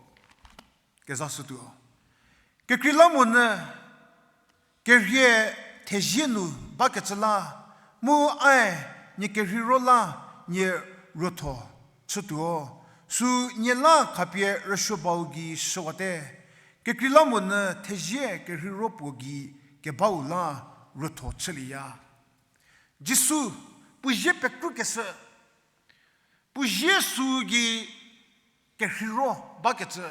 kezashütuo. Kekreilamonyü kerhie thezie nu bakecü la, mu ae nie kerheiro la nie ruotho chütuo, sü nie la khapie rüsuo bau gei shüwate. Kekreilamonyü thezie kerheiro puo gei kebau la ruotho chülieya. Jisu puo zie pekrukeshü, puo zie sü gei kerheiro bakecü.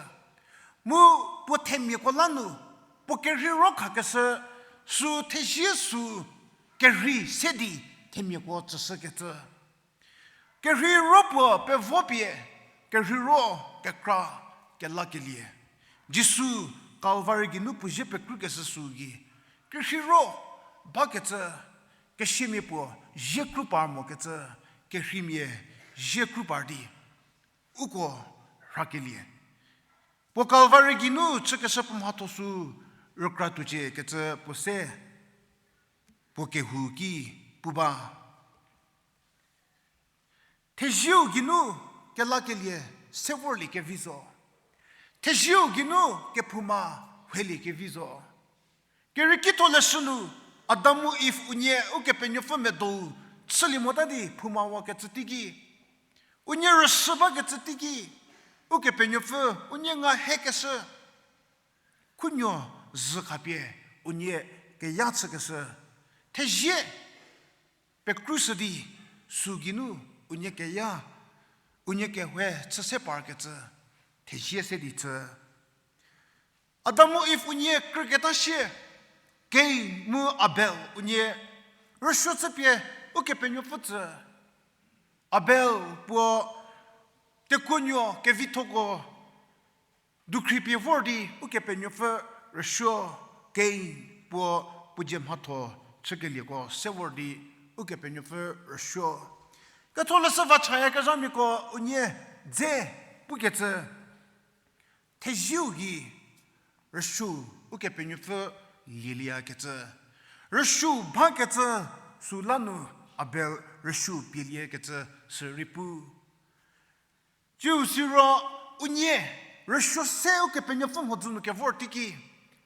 Mu puo themiako la nu puo kerheiro khakeshü, sü thezie sü kerhei se di themiako tsüshükecü. Kerheiro puo pevo pie kerheiro kekra kelakelie. Jisu Calvary geinu puo zie pekrukeshü sü gei kerheiro bakecü, kesiamia puo zie kru par mokecü, kerheimia zie kru par di uko rhakelie. Puo Calvary geinu chükeshü puo mhatho sü rükra tuocie kecü puo se puo kehou ki pu ba. Thezieu geinu kelakelie se vorlie kevi zo. Thezieu geinu kephouma rhelie kevi zo. Kerieki tholeshü nu Adam mu Iv unie Ukepenuopfü medou chülie mota di phoumawakecü teiki, unie rüshü bakecü teiki, Ukepenuopfü unie nga hekeshü, khunuo zhü khapie unie keya chükeshü, thezie pekrushü di sü geinu unie keya, unie kehoue chü se parkecü, thezie se di chü. Adam mu Iv unie krüketa sie, Kain mu Abel unie rüsuo chüpie Ukepenuopfü tsü. Abel puo tekuonuo kevithoko dukhripie vor di Ukepenuopfü rüsuo, Kain puo puo dzie mhatho chükelieko se vor di Ukepenuopfü rüsuo. Ketholeshü va chayakezhamiako unie dze pukecü, thezieu gei rüsuo Ukepenuopfü lielieyakecü. Rüsuo bakecü süla nu Abel rüsuo pieliekecü sü rei pu. Tsiu siro unie rüsuo se Ukepenuopfü mhodzü nu kevor teiki,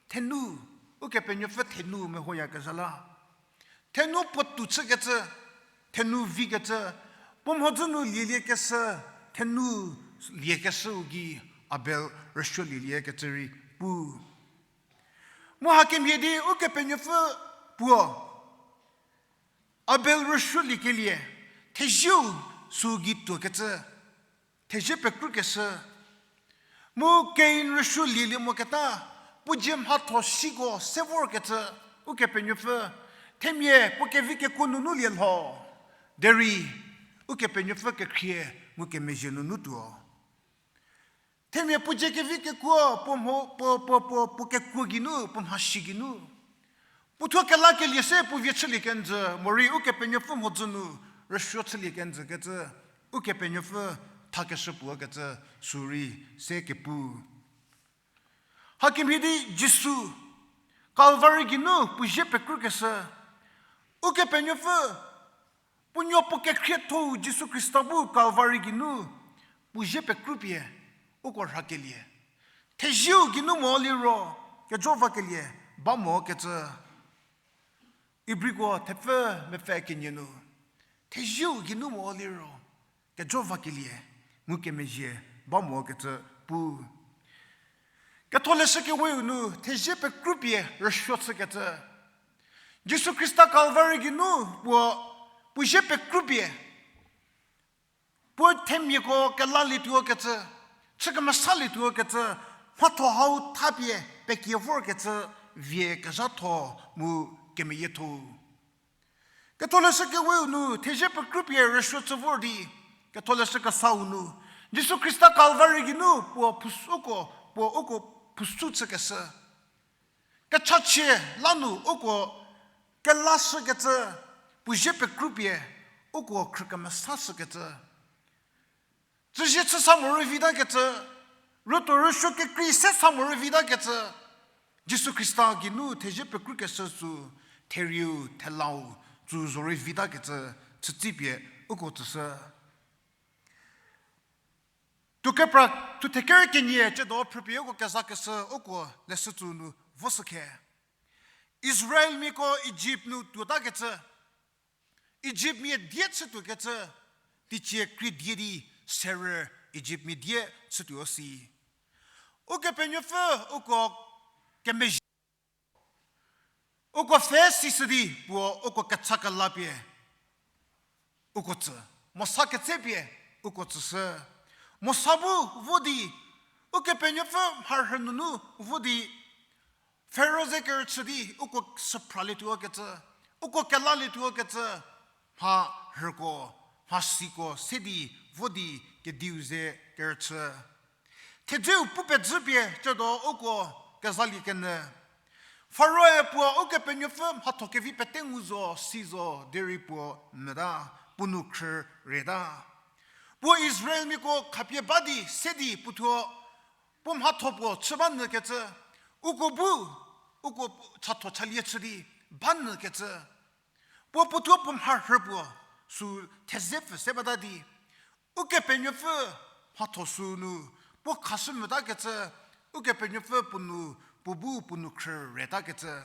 thenu, Ukepenuopfü thenu mehoyakezha la. Thenu puo tou chükecü, thenu vikecü, puo mhodzü nu lieliekeshü, thenu liekeshüu gei Abel rüsuo lieliekecü rei pu. Mu hakemhie di Ukepenuopfü puo Abel rüsuoliekelie, thezieu süu gei tuokecü, thezie pekrükeshü. Mu Kein rüsuolielie moketa, puo dzie mhatho siko se vorkecü, Ukepenuopfü, themia puo kevi kekuo nunu lie lho. Derei, Ukepenuopfü kekhrie ngukemezhie nunu tuo. Themia puo dzie kevi kekuo, puo mho, puo, puo, puo, puo kekuo geinu, puo mhasi geinu. Puo thuo kelakelie se puo vie chülie kenjü, morei Ukepenuopfü mhodzü nu rüsuo chülie kenjü kecü, Ukepenuopfü thakeshü puo kecü sü rei se kepu. Hakemhie di Jisu, Kalvari geinu puo zie pekrükeshü, Ukepenuopfü, puo nuo puo kekhriethou Jisu Khrista bu Kalvari geinu puo zie pekrüpie uko rhakelie. Thezieu geinu mo liro, kejo vakelie, ba mo kecü. Ibriko thepfü mepfü kenie nu. Thezieu geinu mo liro, kejo vakelie, ngukemezhie, ba mo kecü pu. Ketholeshü keweu nu, thezie pekrüpie rüsuo chükecü. Jisu Khrista Kalvari geinu puo, puo zie pekrüpie. Puo themiako kelalietuo kecü, chü kemesalietuo kecü, mhatho hau thapie pekie vorkecü, vie kezhatho mu kemeyietho. Ketholeshü keweu nu, thezie pekrüpie rüsuo chü vor di, Ketholeshü kesau nu, Jisu Khrista Kalvari geinu puo phusuko, puo uko phusu chükeshü. Kechachie la nu uko kelashükecü, puo zie pekrüpie, uko khrü kemesashükecü. Tsüzie chü sa morei vitakecü, rütuo rüsuo kekrei se sa morei vitakecü, Jisu Khrista geinu thezie pekrükeshü sü, therieu, thelau, tsü zorei vitakecü, chütsipie, uko tsüshü. Tuokepra, thuthe ker kenie, ciedo phrüpie uko kezakeshü, uko leshü tsü nu voshü khe. Israelmiako Ijipt nu tuotakecü, Ijiptmia die chütuokecü, teicie krie die di serü Ijiptmia die chütuo si. Ukepenuopfü uko kemezhie, uko pfhe sishü di puo uko kecha kelapie uko tsü, Mosa ketsepie uko tsüshü. Mosa bu vo di, Ukepenuopfü mharhü nunu vo di, Faro ze kerüchü di uko süphralietuo kecü, uko kelalietuokecü, mha rhüko, mha siko se di vo di kediu ze kerüchü. Thedzeu pu pezhüpie ciedo uko kezalie kenyü. Faroe puo Ukepenuopfü mhatho kevi pete ngu zo, si zo, derei puo meta, puo nou khrü reta. Puo Israelmiako khapie ba di, se di puothuo, puo mhatho puo chü ba nyü kecü, uko bu, uko chatho chalie chü di, ba nyü kecü. Puo puothuo puo mharhü puo, sü theze pfü se bata di, Ukepenuopfü mhatho sü nu, puo khashü mvüta kecü, Ukepenuopfü puo nou, puo bu puo nou khrü reta kecü.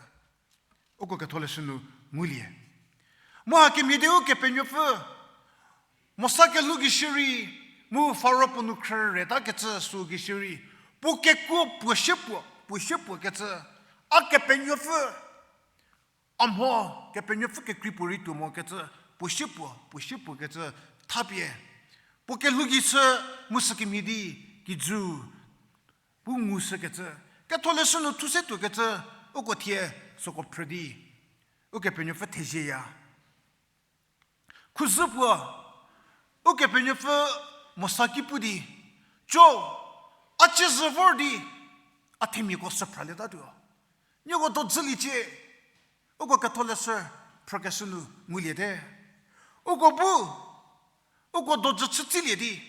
Uko ketholeshü nu ngulie. Mu hakemhie di Ukepenuopfü, Mosa kelhou gei shierei, mu Faro puo nou khrü reta kecü sü gei shierei, puo kekuo puo sie puo, puo sie puo kecü, a Kepenuopfü, a mho Kepenuopfü kekrei puorei tuo mo kecü, puo sie puo, puo sie puo kecü, thapie. Puo kelhou gei chü mu sükemhie di, kijü, pu ngu shükecü, ketholeshü nu thu se tuokecü, uko thie süko phrü di, Ukepenuopfü thezieya. Khuzü puo, Ukepenuopfü Mosa ki pu di, co, a ciezü vor di, a themiako süphralietatuo. Nieko dozüliecie, uko ketholeshü phrükeshü nu nguliete. Uko bu, uko dojü chü tsilie di,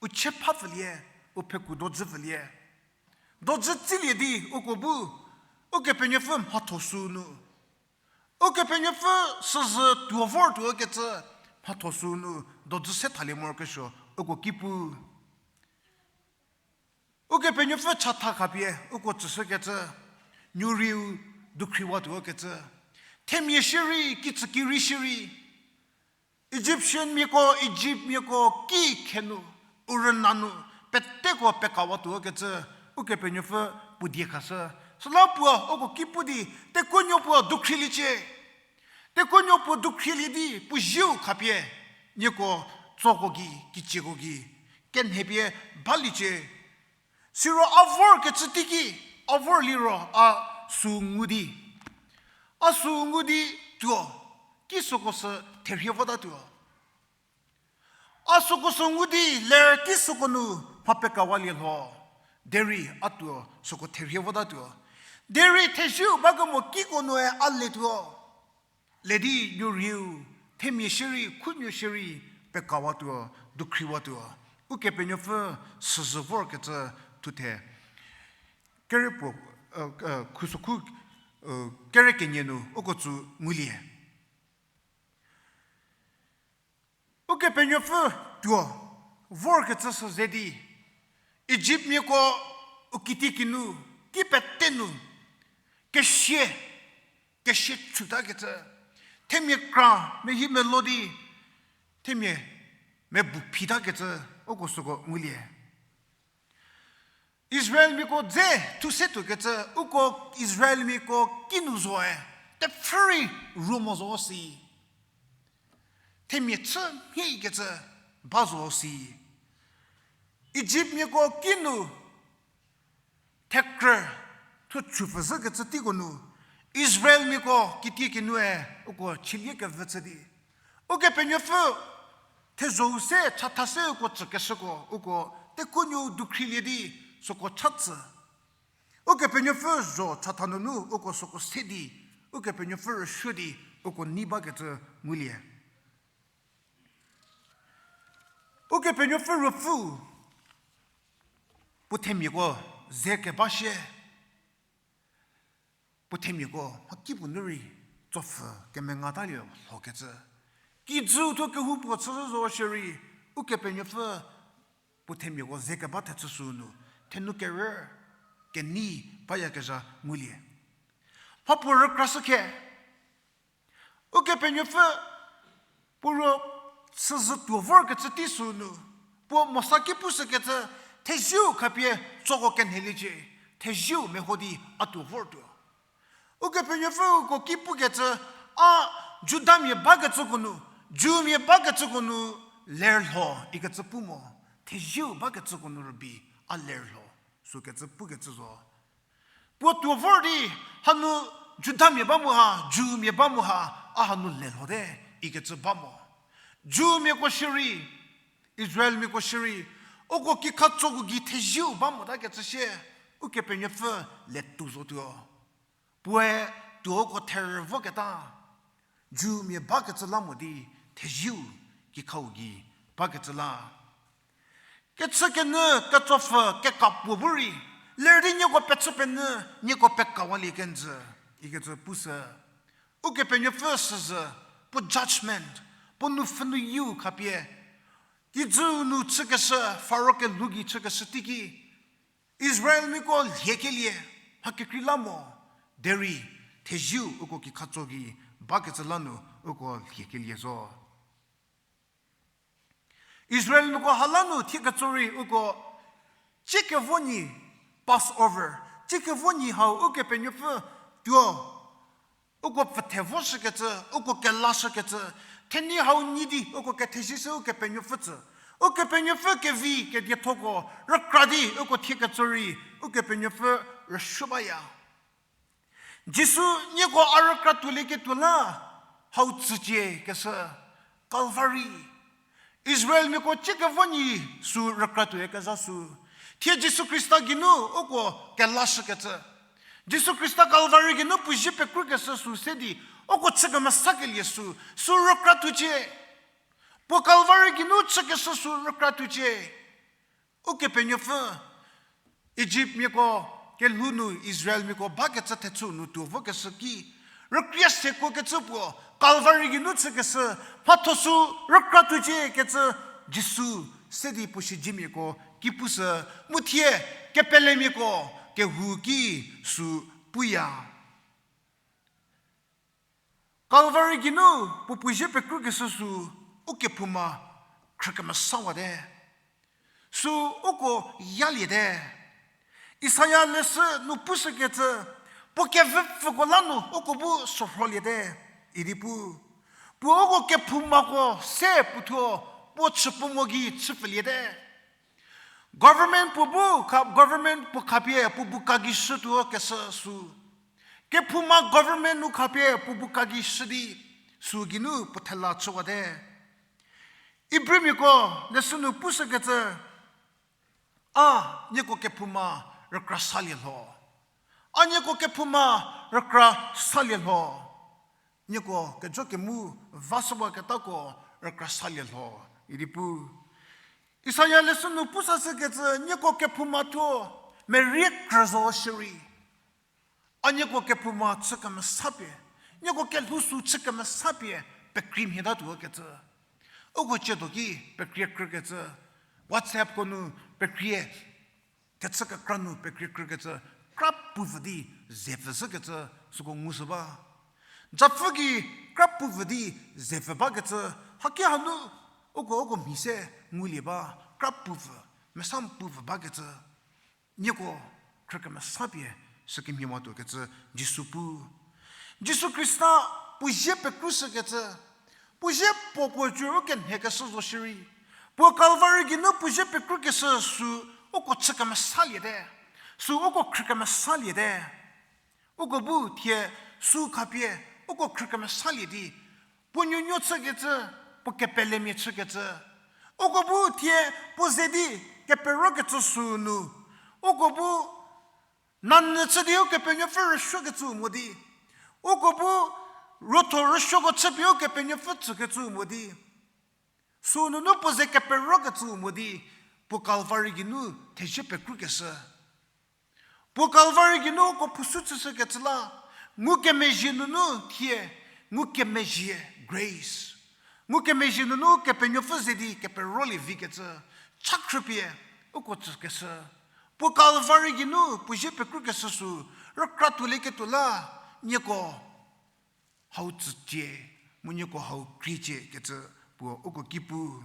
u chie pha pfülie, u pheku dojü pfülie. Dojü tsilie di uko bu, Ukepenuopfü mhatho süu nu, Ukepenuopfü süzhü tuo vortuo kecü mhatho süu nu dojü se thalie morokesuo uko ki pu. Ukepenuopfü chatha khapie uko tsüshükecü, nuriu dukhriwatuo kecü. Themia shierei, kitsükirei shierei, Egyptian miako, Egypt miako ki khe nu, u rüna nu, peteko pekawatuo kecü, Ukepenuopfü puo die khashü. Süla puo uko ki pu di, tekuonuo puo dukhriliecie. Tekuonuo puo dukhrilie di, puo zieu khapie, nieko tsoko gei, kicieko gei, kenhepie baliecie. Siro a vorkecü teiki, a vor liro a süu ngu di. A süu ngu di tuo, ki süko sü therhie votatuo. A süko sü ngu di ler ki süko nu mha pekawalie lho. Derei a tuo süko therhie votatuo. Derei thezieu bakemo kiko nue a letuo. Le di nuriu, themia shierei, khunuo shierei, pekawatuo, dukhriwatuo. Ukepenuopfü süzhü vorkecü thuthe. Kere puo, khusokhu, kere kenie nu uko tsü ngulie. Ukepenuopfü tuo vorkecü sü ze di, Egypt miako u kitiekinu, ki pete nu, kesie, kesie chutakecü, themia kra mehi melo di, themia mebu phitakecü, uko süko ngulie. Israelmiako dze thu se tuokecü, uko Israelmiako kinu zoe, tepfhü rei ruo mo zo si. Themia chü mhiekecü ba zo si. Egyptmiako kinu thekrü thu chupfü zhükecü teiko nu, Israelmiako kitiekinue uko chülie kevü chü di, Ukepenuopfü thezho-u se, chatha se uko tsükeshüko, uko tekuonuo dukhrilie di süko chatsü. Ukepenuopfü zho chatha nunu uko süko se di, Ukepenuopfü rüsuo di uko nei bakecü ngulie. Ukepenuopfü Ruopfü puo themiako ze keba shie, puo themiako mhakipuo nu rei tsopfü kemengatalie lhokecü. Kijüu thuo kehoupuo chüzhü zo shierei, Ukepenuopfü puo themiako ze keba thechü süu nu, thenu kerü, kenei bayakezha ngulie. Mhapuo rükrashükhe, Ukepenuopfü puo ro süzhü tuo vorkecü tei süu nu, puo Mosa ki pushükecü, thezieu khapie tsoko kenheliecie, thezieu meho di a tuo vortuo. Ukepenuopfü uko ki pukecü, a Judamia bakecüko nu, Jewmia bakecüko nu lerlho ikecü pu mo, thezieu bakecüko nu rübei a lerlho, sükecü pukecü zo. Puo tuo vor di, hanu Judamia ba mu ha, Jewmia ba mu ha, a hanu lelhote ikecü ba mo. Jewmiako shierei, Israelmiako shierei, uko kikhatsoko gei thezieu ba motakecü sie, Ukepenuopfü letou zotuo. Puoe tuoko therü voketa, Jewmia bakecü la mo di thezieu kikhau gei bakecü la. Kechükenyü ketsopfü kekapuo bu rei, ler di nieko pechü penyü, nieko pekawalie kenjü, ikecü pushü. Ukepenuopfü süzhü, puo judgment, puo nupfhü nu yiu khapie, kijüu nu chükeshü, Faro kelhou gei chükeshü teiki, Israelmiako lhiekelie mha kekrei la mo, derei thezieu uko kikhatso gei bakecü la nu uko lhiekelie zo. Israelmiako ha la nu thie ketso rei uko, tsiekevo nyi, Passover, tsiekevo nyi hau Ukepenuopfü tuo, uko pfüthe voshükecü, uko kelashükecü, thenei hau nyi di uko kethezie se Ukepenuopfü tsü. Ukepenuopfü kevi kediethoko rükra di uko thie ketso rei Ukepenuopfü rüsuo baya. Jisu nieko a rükra tuolieketuo la hau tsücie keshü Calvary. Israelmiako tsiekevo nyi sü rükra tuoyakezha sü, thie Jisu Khrista geinu uko kelashükecü. Jisu Khrista Kalvari geinu puo zie pekrukeshü sü se di, uko chü kemesakelie sü, sü rükra tucie. Puo Kalvari geinu chükeshü sü rükra tucie. Ukepenuopfü Ijiptmiako kelhou nu Israelmiako bakecü thechü nu tuo vokeshü ki, rükrie sekuokecü puo Kalvari geinu chükeshü, mhatho sü rükra tucie kecü Jisu se di puo siedzemiako ki pushü, mu thie kepelemiako kehou ki sü puya. Kalvari geinu puo puo zie pekrukeshü sü ukephouma khrükemesawate. Sü uko yaliete. Isaia leshü nu pushükecü, puo kevüpfüko la nu uko bu sorholiete, idi pu. Puo uko kephoumako se puothuo, puo chüpuo mo gei chüpfüliete. Government puo bu kha, government puo khapie puo bu ka gei shütuo keshü sü. Kephouma government nu khapie puo bu ka gei shü di, sü geinu puo thela chüwate. Ibrimiako leshü nu pushükecü, a nieko kephouma rükra salie lho. A nieko kephouma rükra salie lho. Nieko kejo kemu va shüwaketako rükra salie lho, idi pu. Isaia leshü nu pusashükecü, nieko kephouma thuo merie krü zo shierei, a nieko kephouma chü kemesapie, nieko kelhou sü chü kemesapie pekreimhietatuo kecü. Uko ciedo ki pekrie krükecü, WhatsApp ko nu pekrie, kechü kekra nu pekrie krükecü, kra pupfü di zepfü shükecü süko ngushü ba. Japfü gei kra pupfü di zepfü bakecü, haki hanu uko uko mhi se ngulie ba, kra pupfü, mesa pupfü bakecü. Nieko khrükemesapie sükemhie matuo kecü Jisu pu. Jisu Khrista puo zie pekrushükecü, puo zie puo puo cü u kenhekeshü zo shierei, puo Kalvari geinu puo zie pekrukeshü sü uko chü kemesaliete, sü uko khrü kemesaliete. Uko bu thie sü khapie uko khrü kemesalie di, puo nuonuo chükecü, puo kepelemia chükecü. Uko bu thie puo ze di keperokecü sü nu, uko bu nanyü chü di Ukepenuopfü rüsuokecü mo di, uko bu ruotho rüsuoko chüpie Ukepenuopfü tsükecü mo di, sü nunu puo ze keperokecü mo di, puo Kalvari geinu thezie pekrukeshü. Puo Kalvari geinu uko phusu chüshükecü la, ngukemezhie nunu thie, ngukemezhie, grace. Ngukemezhie nunu Kepenuopfü ze di keperolie vikecü, cha khrüpie uko tsükeshü. Puo Kalvari geinu puo zie pekrukeshü sü, rükra tuolieketuo la, nieko hau tsücie, mu nieko hau kriecie kecü puo uko ki pu.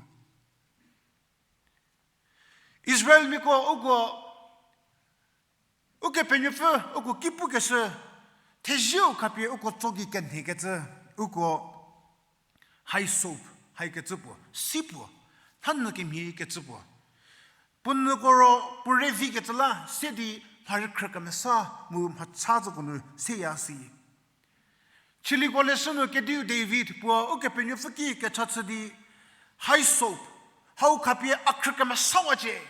Israelmiako uko, Ukepenuopfü uko ki pukeshü, thezieu khapie uko tso gei kenhekecü, uko hyssop, haikecü puo, si puo, thanyü kemhie kecü puo. Puo nyüko ro puo re vikecü la, se di mha rei khrü kemesa mu mhacha zoko nu seya si. Chiliko leshü nu kediu David puo Ukepenuopfü ki kecha chü di, hyssop, hau khapie a khrü kemesawacie.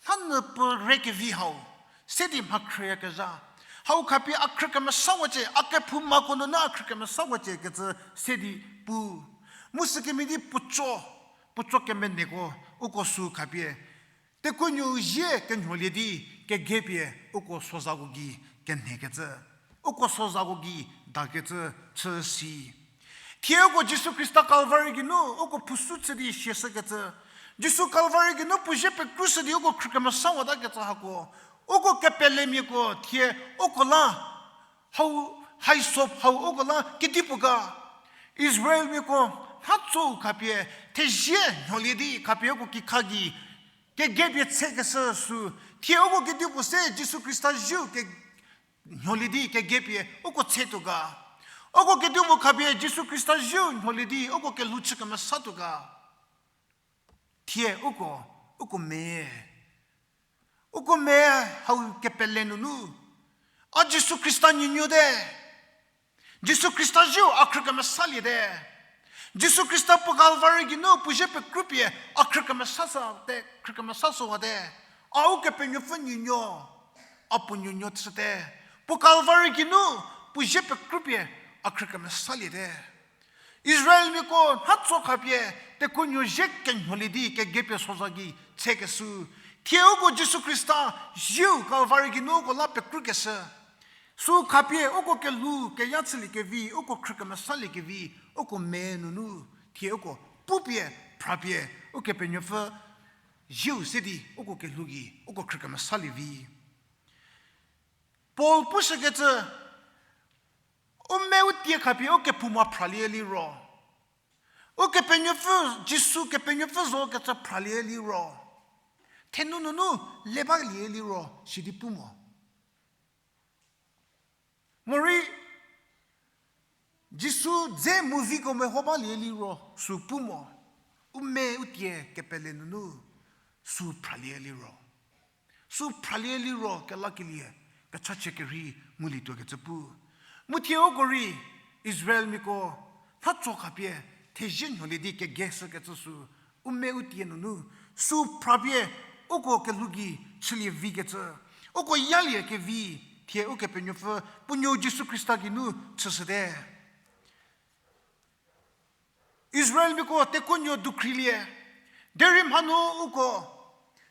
Thanyü puo re kevi hau, se di mha khrüyakezha. Hau khapie a khrü kemesawacie, a kephoumako nunu a khrü kemesawacie kecü se di pu. Mu sükemhie di puotso, puotso kemeneko, uko sü khapie tekunuo zie kenyholie di, kegepie uko sozako gei kenhekecü, uko sozako gei dakecü chü si. Thie uko Jisu Khrista Kalvari geinu uko phusu chü di siashükecü, Jisu Kalvari geinu puo zie pekrushü di uko khrü kemesawatakecü hako, uko kepelemiako thie uko la hau, hyssop hau uko la kedipuo ga. Israelmiako mhatho khapie thezie nholie di khapie uko kikha gei kegepie tsekeshü sü, thie uko kedipuo se Jisu Khrista zieu ke nholie di kegepie uko tsetuo ga. Uko kedipuo khapie Jisu Khrista zieu nholie di uko kelhou chü kemesatuo ga. Thie uko, uko me, uko me hau kepele nunu, a Jisu Khrista nuonuo te. Jisu Khrista zieu a khrü kemesaliete. Jisu Khrista puo Kalvari geinu puo zie pekrupie a khrü kemesa sa te, khrü kemesa süwate. A Ukepenuopfü nuonuo. A puo nuonuo chüte. Puo Kalvari geinu, puo zie pekrüpie, a khrü kemesaliete. Israelmiako, mhatso khapie, tekuonuo zie kenuolie di kegepie soza gei tsekeshü. Thie uko Jisu Khrista, zieu Kalvari geinu uko la pekrükeshü. Sü khapie, uko kelhou, keya chüliekevi, uko khrü kemesaliekevi, uko me nunu, thie uko pupie, phrapie, Ukepenuopfü, zieu se di, uko kelhou gei, uko khrü kemesalie vi. Paul pushükecü, u me u tie khapie u kephouma phralie liro. Ukepenuopfü, Jisu Kepenuopfü zo kecü phralie liro. Thenu nunu le balie liro, sidi pu mo. Morei, Jisu dze movieko meho balie liro, sü pu mo. U me u tie kepele nunu, sü phralie liro. Sü phralie liro kelakelie, kechachie kerhei ngulietuo kecü pu. Mu thie uko rei, Israelmiako, mhatso khapie, thezie nuolie di kegeshükecü sü, u me u tie nunu, sü phrapie, uko kelhou gei chülie vikecü, uko yalie kevi, thie Ukepenuopfü, puo nuou Jisu Khrista geinu chüshüte. Israelmiako tekuonuo dukhrilie. Derei mhanu uko.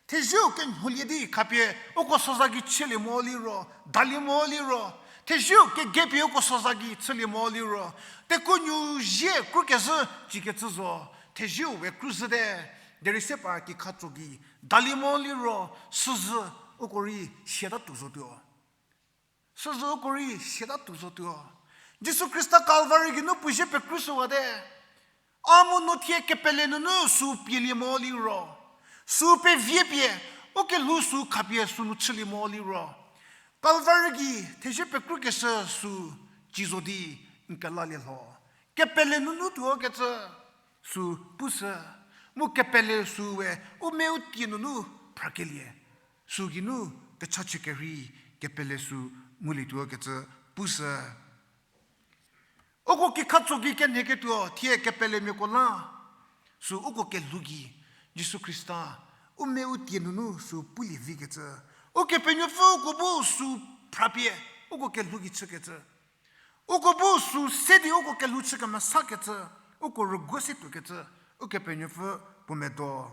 Thezieu kenuolie di khapie uko soza gei chülie mo liro, dalie mo liro. Thezieu kegepie uko soza gei chülie mo liro. Tekuonuo zie krukezhü cikecü zo. Thezieu we kruzhüte. Derei se par kikhatso gei dalie mo liro, süzhü uko rei siata tuo zotuo. Süzhü uko rei siata tuo zotuo. Jisu Khrista Kalvari geinu puo zie pekrüshüwate. A mu no thie kepele nunu sü pielie mo liro. Sü peviepie, u kelhou sü khapie sünu chülie mo liro. Kalvari gei thezie pekrükeshü sü ci zo di n kelalie lho. Kepele nunu tuo kecü sü pushü. Mu kepele sü we u me u tie nunu phrakelie. Sü geinu kechachie kerhei kepele sü ngulietuo kecü pushü. Uko kikhatso gei kenheketuo thie kepelemiako la. Sü uko kelhou gei, Jisu Khrista, u me u tie nunu sü pulie vikecü. Ukepenuopfü uko bu sü phrapie, uko kelhou gei chükecü. Uko bu sü se di uko kelhou chü kemesakecü, uko rüguo se tuokecü, Ukepenuopfü puo medo.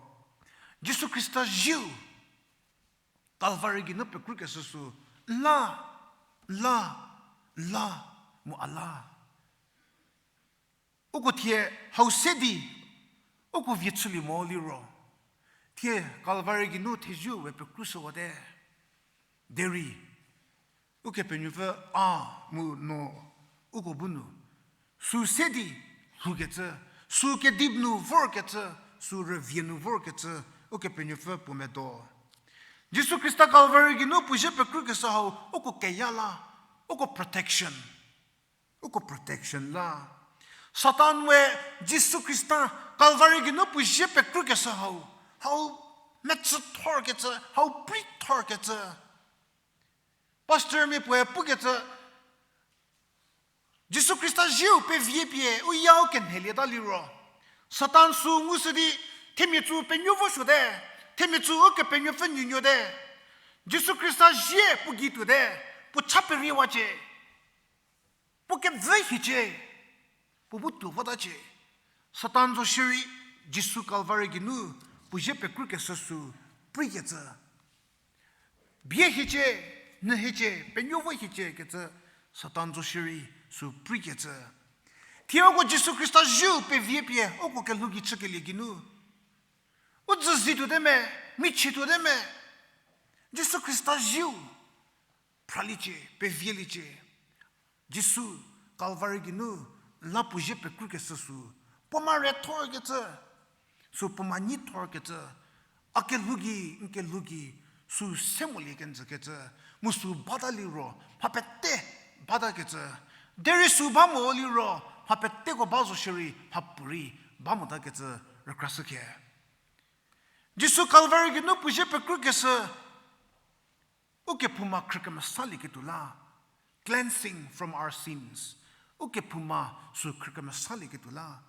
Jisu Khrista zieu, Kalvari geinu pekrükeshü sü, la, la, la, mu a la. Uko thie hau se di, uko vie chülie mo liro. Thie Kalvari geinu thezieu we pekrüshüwate. Derei, Ukepenuopfü a mu no uko bu nu. Sü se di lhoukecü, sü kedi nu vorkecü, sü rüvie nu vorkecü, Ukepenuopfü puo medo. Jisu Khrista Kalvari geinu puo zie pekrükeshü hau, uko keya la, uko protection. Uko protection la. Satan we Jisu Khrista Kalvari geinu puo zie pekrükeshü hau, hau mechü thorkecü, hau pri thorkecü. Pastormia puoe pukecü, Jisu Khrista zieu peviepie u yau kenhelieta liro. Satan sü ngushü di, themia tsü penuo vosuote, themia tsü Ukepenuopfü nuonuote. Jisu Khrista zie puo gei tuote, puo cha periewacie. Puo kevü hiecie, puo bu tuo votacie. Satan zo shierei, Jisu Kalvari geinu, puo zie pekrükeshü sü, prikecü. Bie hiecie, nyü hiecie, penuo vo hiecie kecü, Satan zo shierei, sü prikecü. Thie uko Jisu Khrista zieu peviepie, uko kelhou gei chükelie geinu. U dzü zi tuote me, michie tuote me. Jisu Khrista zieu, phraliecie, pevieliecie. Jisu, Kalvari geinu, la puo zie pekrükeshü sü, puo ma re thorkecü, sü puo ma nyi thorkecü, a kelhou gei, n kelhou gei, sü se molie kenjükecü, mu sü bata liro, mha pete batakecü, derei sü ba mo liro, mha peteko ba zo shierei, mhapuorei ba motakecü, rükrashükhe. Jisu Kalvari geinu puo zie pekrükeshü, ukephouma khrü kemesalieketuo la, cleansing from our sins. Ukephouma sü khrü kemesalieketuo la.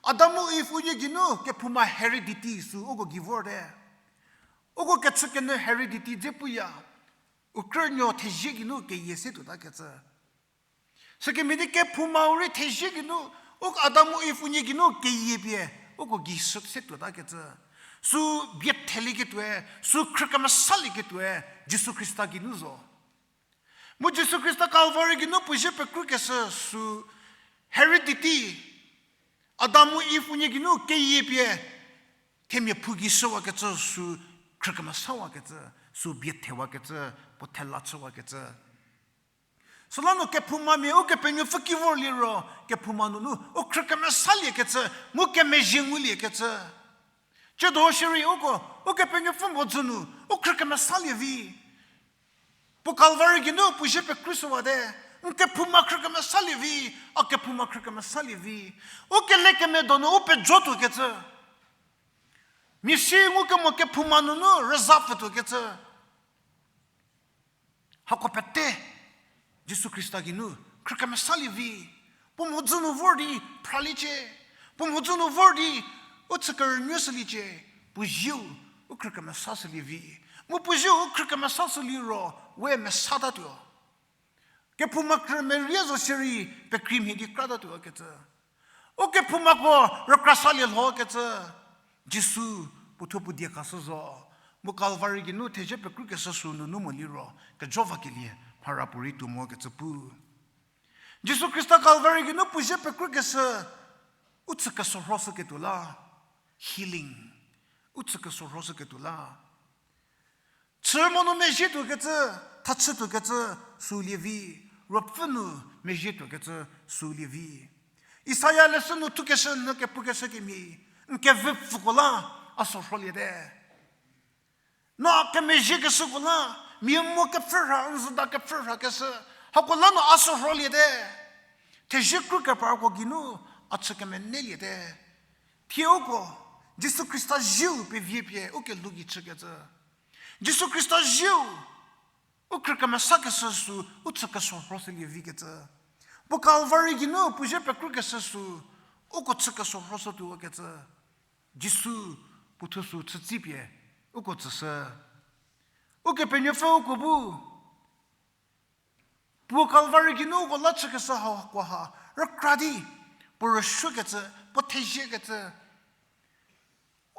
Adam mu Eve unie geinu kephouma heredity sü uko gei vorte. Uko kechükenyü heredity dze puya. U krünuo thezie geinu keyie se tuotakecü. Sükemhie di kephoumau rei thezie geinu, u Adam mu Iv unie geinu keyie pie, uko gei se tuotakecü. Sü bie thelieketuoe, sü khrükemesalieketuoe, Jisu Khrista geinu zo. Mu Jisu Khrista Calvary geinu puo zie pekrükeshü sü heredity, Adam mu Iv unie geinu keyie pie, themia phu gei shüwakecü sü khrükemesawakecü, sü bie thewakecü, puo thela chüwakecü. Süla nu kephoumamia Ukepenuopfü ki vorliro, kephouma nunu u khrükemesaliekecü, mu kemezhie nguliekecü. Tsiedo shierei uko, Ukepenuopfü mhodzü nu, u khrükemesalie vi. Puo Calvary geinu puo zie pekrüshüwate, n kephouma khrükemesalie vi, a kephouma khrükemesalie vi. U kelekemedo nu u pejotuokecü. Mia si ngukemo kephouma nunu rüza pfütuokecü. Hako pete, Jisu Khrista geinu, khrükemesalie vi, puo mhodzü nu vor di phraliecie, puo mhodzü nu vor di u chü kerünuo shüliecie, puo zieu u khrükemesashülie vi, mu puo zieu u khrükemesashüliro, we mesatatuo. Kephouma krü merie zo shierei, pekreimhie di kratatuo kecü. U kephoumako rükrasalie lho kecü. Jisu puothuo puo die khashü zo. Mu Calvary geinu thezie pekrükeshü sü nunu moliro, kejo vakelie, mhara puorei tuo mo kecü pu. Jisu Khrista Calvary geinu puo zie pekrükeshü, u chü kesorhoshüketuo la. Healing. U chü kesorhoshüketuo la. Chü mo nu mezhietuokecü, thachütuokecü, sülie vi, ruopfü nu mezhietuokecü, sülie vi. Isaia leshü nu thukeshü nyü kepukeshü kemhie, n kevü pfüko la, a sorholiete. No kemezhiekeshüko la, mia mo kepfhürha, n züda kepfhürhakeshü, hako la nu a sorholiete. Thezie krü keparko geinu, a chü kemeneliete. Thie uko, Jisu Khrista zieu pevie pie, u kelhou gei chükecü. Jisu Khrista zieu, u khrükemesakeshü sü, u chü kesorhoshülie vikecü. Puo Calvary geinu puo zie pekrükeshü sü, uko chü kesorhoshütuo kecü. Jisu puothuo sü chütsipie, uko tsüshü. Ukepenuopfü uko bu, puo Calvary geinu uko la chükeshü hakoha, rükra di, puo rüsuokecü, puo theziekecü,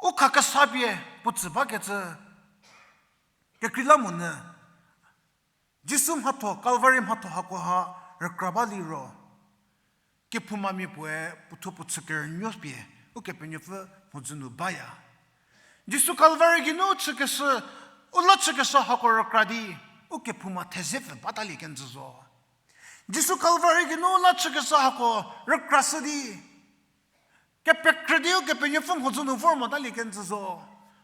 u khakesa pie puo tsü bakecü, kekreilamonyü, Jisu mhatho, Calvary mhatho hakoha rükra ba liro, kephoumamia puoe puothuo puo chü kerünuo pie, Ukepenuopfü mhodzü nu baya. Jisu Calvary geinu chükeshü, u la chükeshü hako rükra di, ukephouma thezepfü batalie kenjü zo. Jisu Calvary geinu u la chükeshü hako rükrashü di, kepekrü di Ukepenuopfü mhodzü nu vor motalie kenjü zo.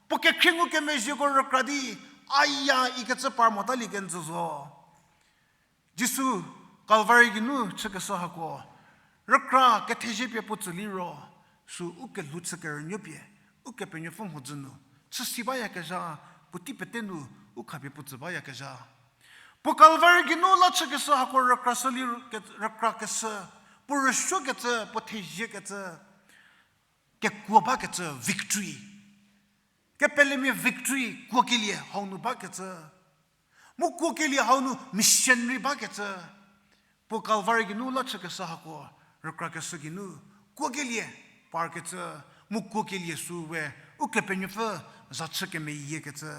Puo kekhrie ngukemezhieko rükra di, aya ikecü par motalie kenjü zo. Jisu Calvary geinu chükeshü hako, rükra kethezie pie puo tsü liro, sü u kelhou chü kerünuo pie, Ukepenuopfü mhodzü nu, chüsi bayakezha, puotei pete nu, u khapie puo tsü bayakezha. Puo Calvary geinu la chükeshü hako rükrashü li, ke-, rükrakeshü, puo rüsuokecü, puo theziekecü, kekuo bakecü victory. Kepelemia victory kuokelie hau nu bakecü. Mu kuokelie hau nu mission rei bakecü. Puo Calvary geinu la chükeshü hako rükrakeshü geinu kuokelie parkecü, mu kuokelie sü we Ukepenuopfü za chü kemeyiekecü.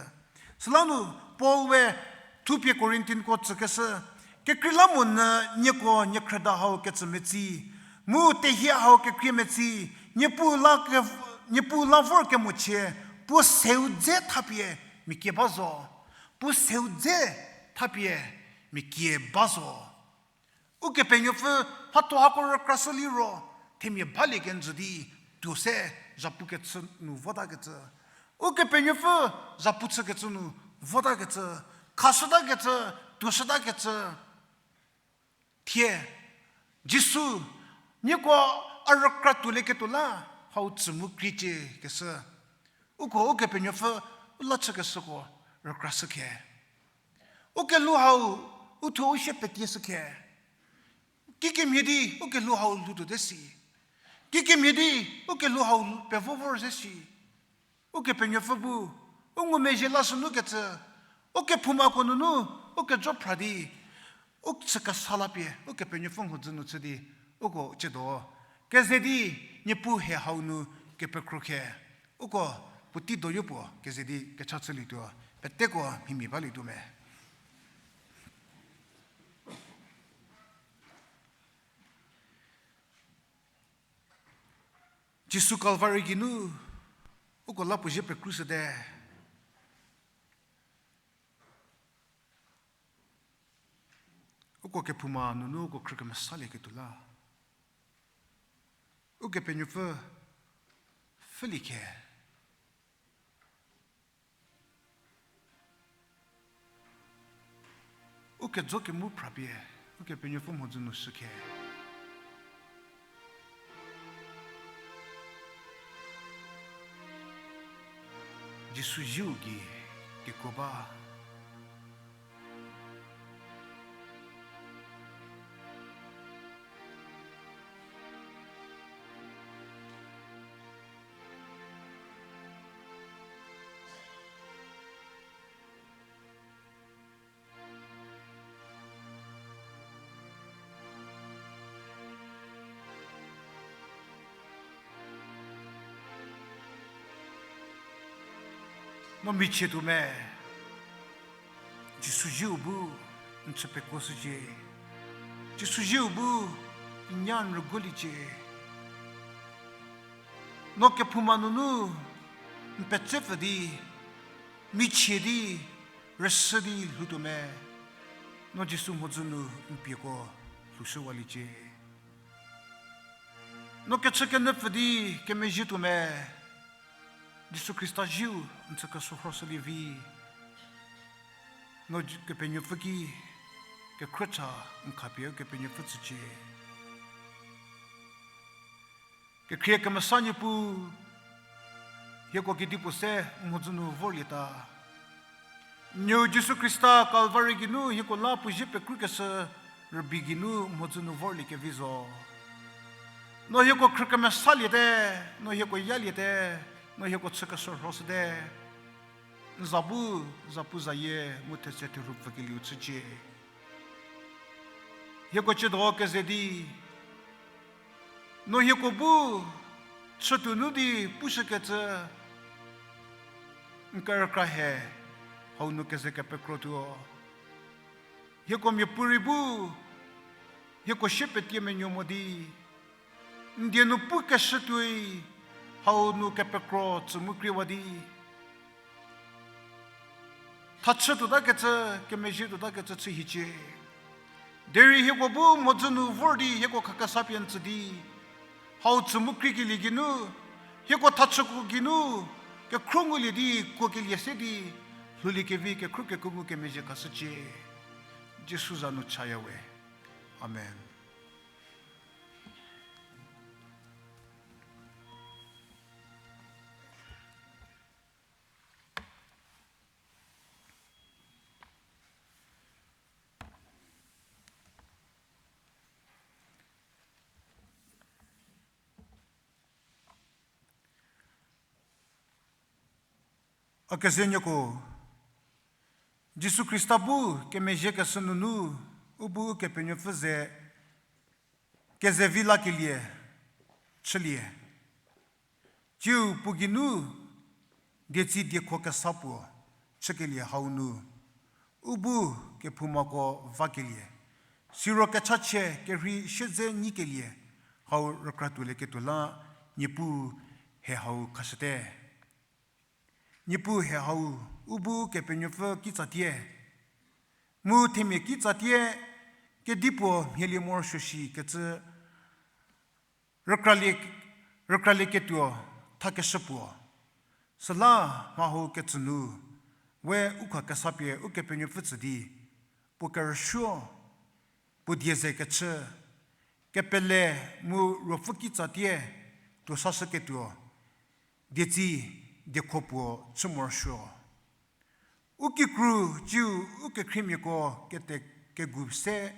Süla nu Paul we thupie Corinthianko tsükeshü, kekreilamonyü nieko niekhrüda hau ketsü metsi, mu tehie hau kekhrie metsi, Niepuu la ke-, Niepuu la vor kemochie, puo seu dze thapie mia kie ba zo. Puo seu dze thapie mia kie ba zo. Ukepenuopfü mhatho hako rükrashü liro, themia balie kenjü di tuo se zhapu kechü nu votakecü. Ukepenuopfü zhapu chükecü nu votakecü, khashütakecü, tuoshütakecü. Thie, Jisu, nieko a rükra tuolieketuo la, hau tsü mu kriecie keshü. Uko Ukepenuopfü u la chükeshüko rükrashü khe. U kelhou hau, u thuo u sie pekieshü khe. Kikemhie di u kelhou hau lhoutuote si. Kikemhie di u kelhou hau pevo vor ze si. Ukepenuopfü bu, u ngumezhie lashü nu kecü, u kephoumako nunu, U kejo phra di, u chü kesa la pie, Ukepenuopfü mhodzü nu chü di, uko tsiedo. Keze di, Niepuu hie hau nu kepekro khe, uko puotei doyopuo keze di kecha chülietuo, peteko mhimia balietuo me. Jisu Kalvari geinu, uko la puo zie pekrushüte. Uko kephouma nunu uko khrü kemesalieketuo la. Ukepenuopfü pfhülie khe. U kejo kemu phra pie, Ukepenuopfü mhodzü nu shü khe. Jisu zieu gei kekuo ba. No michie tuo me, Jisu zieu bu n chü pekuoshücie, Jisu zieu bu n nya n rüguoliecie. No kephouma nunu n petsepfü di, michie di, rüsü di lhoutuo me, no Jisu mhodzü nu n pieko lhoushüwaliecie. No kechükenyüpfü di kemezhietuo me, Jisu Khrista zieu n chü kesorhoshülie vi. No Kepenuopfü ki kekhrücha n khapie Kepenuopfü tsücie. Kekhrie kemesa Niepuu, hieko kedipuo se mhodzü nu vorlieta. Nuou Jisu Khrista Kalvari geinu hieko la puo zie pekrükeshü rübei geinu mhodzü nu vorlie kevi zo. No hieko khrü kemesaliete, no hieko yaliete, no hieko chü kesorhoshüte. N za bu, zapuzayie mu thetse therhu pfükelieu chücie. Hieko tsiedo keze di, no hieko bu chütuo nu di pushükecü n kerükra hie, hau nu keze kepekrotuo. Hieko miapuorei bu, hieko sie petie menuo mo di, n die nu pukeshütuoi, hau nu kepekro tsü mu kriewa di thachü tuotakecü, kemezhie tuotakecü chü hiecie. Derei hieko bu mhodzü nu vor di hieko khakesa pie n tsü di, hau tsü mu kriekelie geinu, hieko thachüko geinu, kekhro ngulie di kuokelie se di, lhoulie kevi kekhro kekuo ngu kemezhie khashücie. Jisu za nu chaya we. Amen. A kezenieko, Jisu Khrista bu kemezhiekeshü nunu, u bu Ukepenuopfü ze kezevi lakelie chülie. Tsiu puo geinu dietsi diekho kesa puo chükelie hau nu, u bu kephoumako vakelie, siro kechachie kerhei siedze nyikelie hau rükratuolieketuo la Niepuu hie hau khashüte. Niepuu hie hau, u bu Kepenuopfü kitsatie, mu themia kitsatie, kedipuo mhielie morosuo shikecü rükralie, rükralieketuo thakeshü puo. Süla mha hau ketsü nu, we u khakesa pie Ukepenuopfü tsü di, puo kerüsuo, puo die ze kechü, kepele mu ruopfü kitsatie tuo sashüketuo, dietsi diekho puo chü morosuo. U kikru tsiu u kekhriemiako kete kegu se,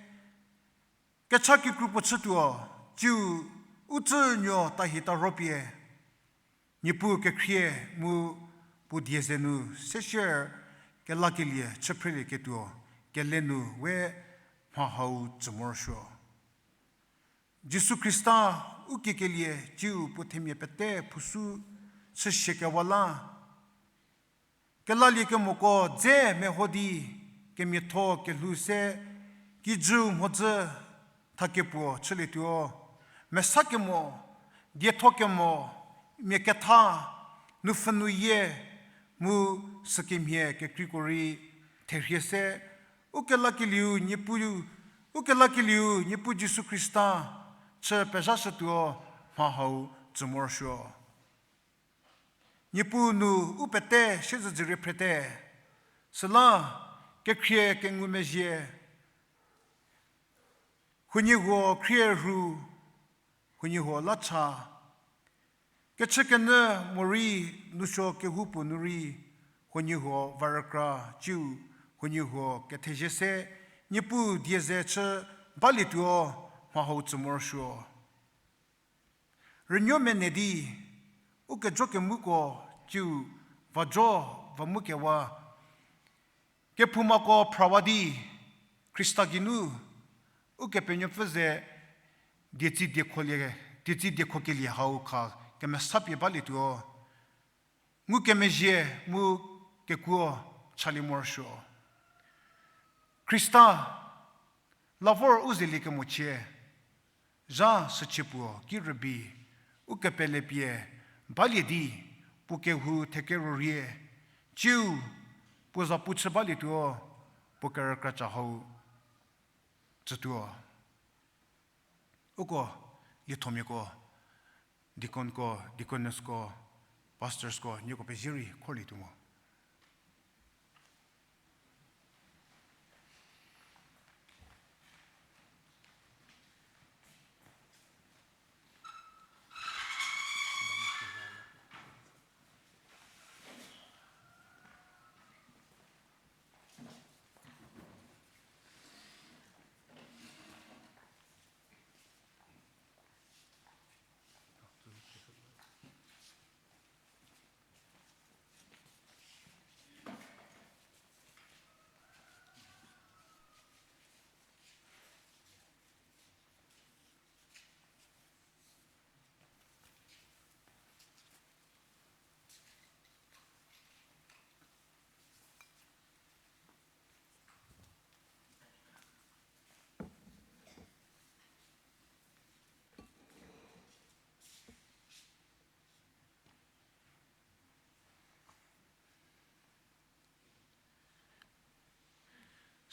kecha kikru puo chütuo, tsiu u tsünuo tahi taro pie, Niepuu kekhrie mu puo die ze nu seshie kelakelie chüphrelieketuo, kele nu we mha hau tsü morosuo. Jisu Khrista u kiekelie ciu puo themia pete phusu chüshiekewa la, kelaliekemoko dze meho di kemiatho kelhou se kijü mhodzü thakepuo chülietuo, mesa kemo, dietho kemo, mia ketha, nupfhü nuyie, mu sükemhie kekreiko rei therhie se, ukelakelieu Niepuu, ukelakelieu Niepuu Jisu Khrista chü pezhashütuo mha hau tsü morosuo. Niepuu nu u pete siezedzürie phrete, süla kekhrie kengumezhie, huoniehuo khrie rhu, huoniehuo la cha, kechükenyü morei nusuo kehoupuo nu rei, huoniehuo va rükra ciu, huoniehuo kethezie se, Niepuu die ze chü balietuo mha hau tsü morosuo. Rünuo mene di, u kejo kemuko ciu vajo va mukewa, kephoumako phrawa di, Khrista geinu, Ukepenuopfü ze dietsi diekholie, dietsi diekhokelie hau kha kemesapie balietuo, ngukemezhie mu kekuo chalie morosuo. Khrista, la vor u zeliekemochie, zha süchie puo ki rübei, u kepelepie balie di, puo kehou thekerorie, ciu, puo zapu chü balietuo, puo kerükra cha hau tsütuo. Uko, liethomiako, deaconko, deaconessko, pastorsko, nieko pezie rei khorlietuo mo.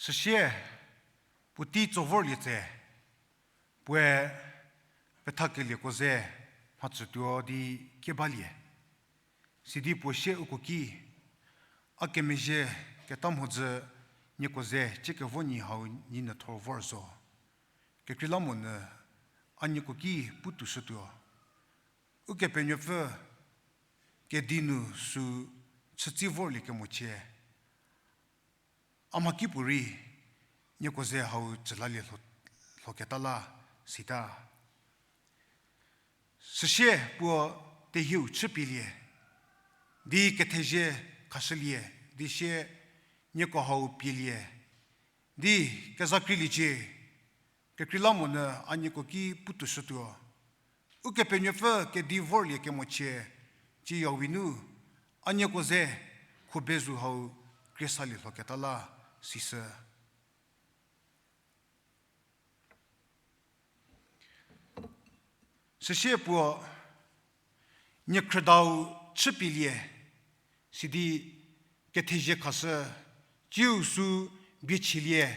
Süsie, puotei tso vorlie tse, puoe pethakelieko ze mhacütuo di kie balie. Sidi puo sie uko ki, a kemezhie keta mhodzü nieko ze ciekevo nyi hau nyi nyü thor vor zo. Kekreilamonyü a nieko ki putuoshütuo. Ukepenuopfü kedi nu sü chütsi vorlie kemochie, a mhakipuorei nieko ze hau tsülalie lho, lhoketa la sita. Süsie puo tehieu chüpielie, di kethezie khashülie, di sie nieko hau pielie, di kezakreiliecie, kekreilamonyü a nieko ki putuoshütuo. Ukepenuopfü kedi vorlie kemochie, ciyawi nu, a nieko ze khubezu hau krie salie lhoketa la sisü. Süsie puo niekhrüdau chüpielie, sidi kethezie khashü, ciu sü biechielie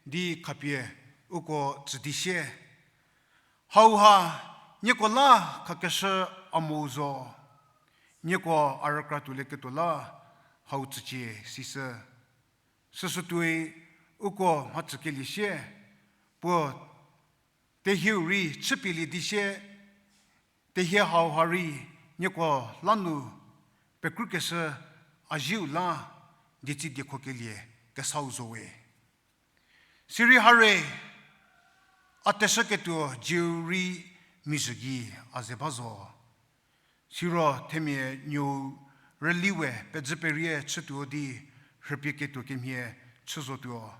di khapie uko tsü di sie. Hauha nieko la khakeshü a mo zo, nieko a rükra tuolieketuo la hau tsücie sisü. Süsütuoi uko mhacükelie sie, puo tehieu rei chüpielie di sie, tehie hauha rei nieko la nu pekrükeshü a zieu la dietsi diekhokelie kesau zo we. Sirei hare, a teshüketuo zieu rei mizhü gei a ze ba zo. Siro themia nuou rüli we pezü perie chütuo di rhüpie ketuo kemhie chü zotuo.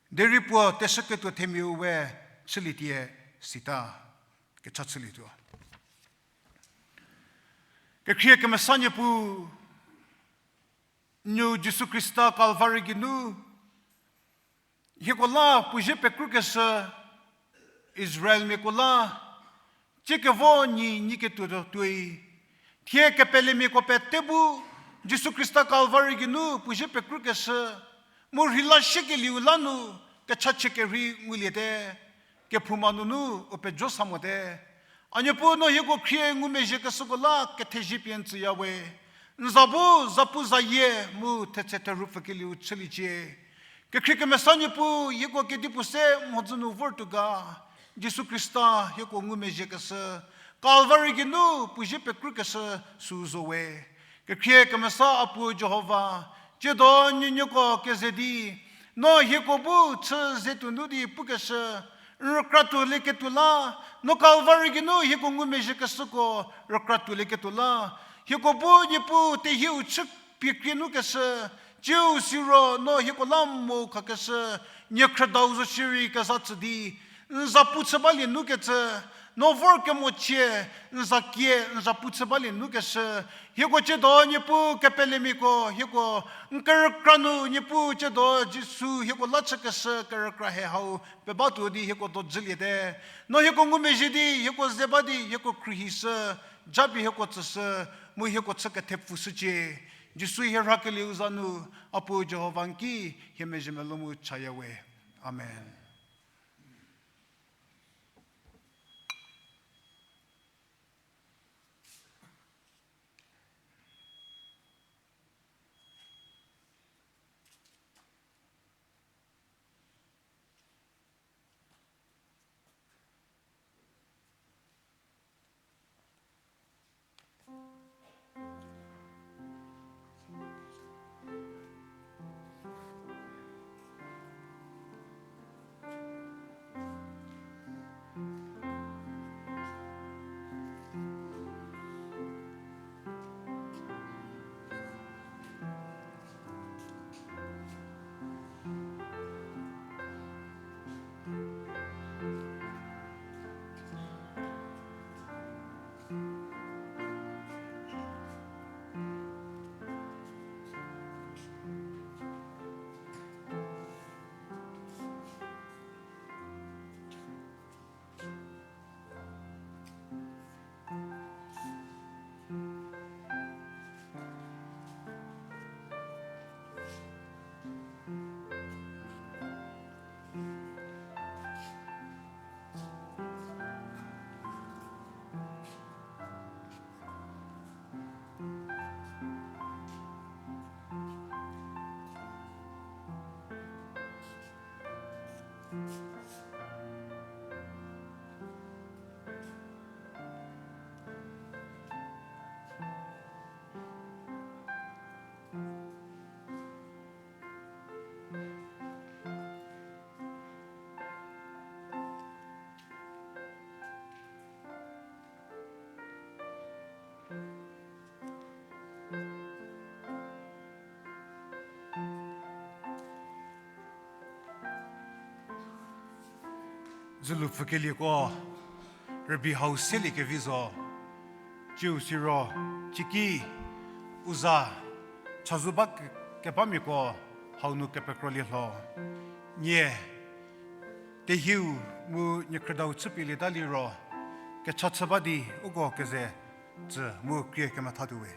Derei puo teshüketuo themiau we chülietie sita, kecha chülietuo. Kekhrie kemesa Niepuu, n nuo Jisu Khrista Kalvari geinu, hieko la puo zie pekrükeshü, Israelmiako la, tsie kevo nyi nyiketuo tuoi, thie kepelemiako pete bu, Jisu Khrista Kalvari geinu puo zie pekrükeshü, mu rheila shiekelieu la nu, kechachie kerhei nguliete, kephouma nunu u pejo sa mote. A Niepuu no hieko khrie ngumezhiekeshüko la kethezie pie n tsüya we. N za bu zapuzayie mu thetse therhu pfükelieu chüliecie. Kekhrie kemesa Niepuu hieko kedipuo se mhodzü nu vortuo ga, Jisu Khrista hieko ngumezhiekeshü, Kalvari geinu puo zie pekrükeshü süu zo we. Kekhrie kemesa a Puo Jihova, tsiedo nuonuoko keze di, no hieko bu chü ze tuo nu di pukeshü, n rükratuolieketuo la, no Kalvari geinu hieko ngumezhiekeshüko rükratuolieketuo la, hieko bu Niepuu tehieu chü pie krie nukeshü, tsiu siro no hieko la mo khakeshü, niekhrüdau zo shierei keza tsü di, n za pu chü balie nukecü, no vor kemochie, n za kie, n za pu chü balie nukeshü, hieko tsiedo Niepuu kepelemiako, hieko n kerükra nu Niepuu tsiedo Jisu hieko la chükeshü kerükra he hau pebatuo di hieko dojüliete. No hieko ngumezhie di, hieko ze ba di, hieko khruohishü, japie hieko tsüshü, mu hieko chü kethepfushücie. Jisu hie rhakelieu za nu, a Puo Jihova n ki hie mezhie melou mu chaya we. Amen. Dzülu pfükelieko, rübei hau seliekevi zo. Tsiu siro, tsiki, u za, chazou ba ke-, kebamiako, hau nu kepekrolie lho. Nie, tehiu mu niekhrüdau chüpielieta liro, kecha chü ba di uko keze tsü mu krie kemethatuo we.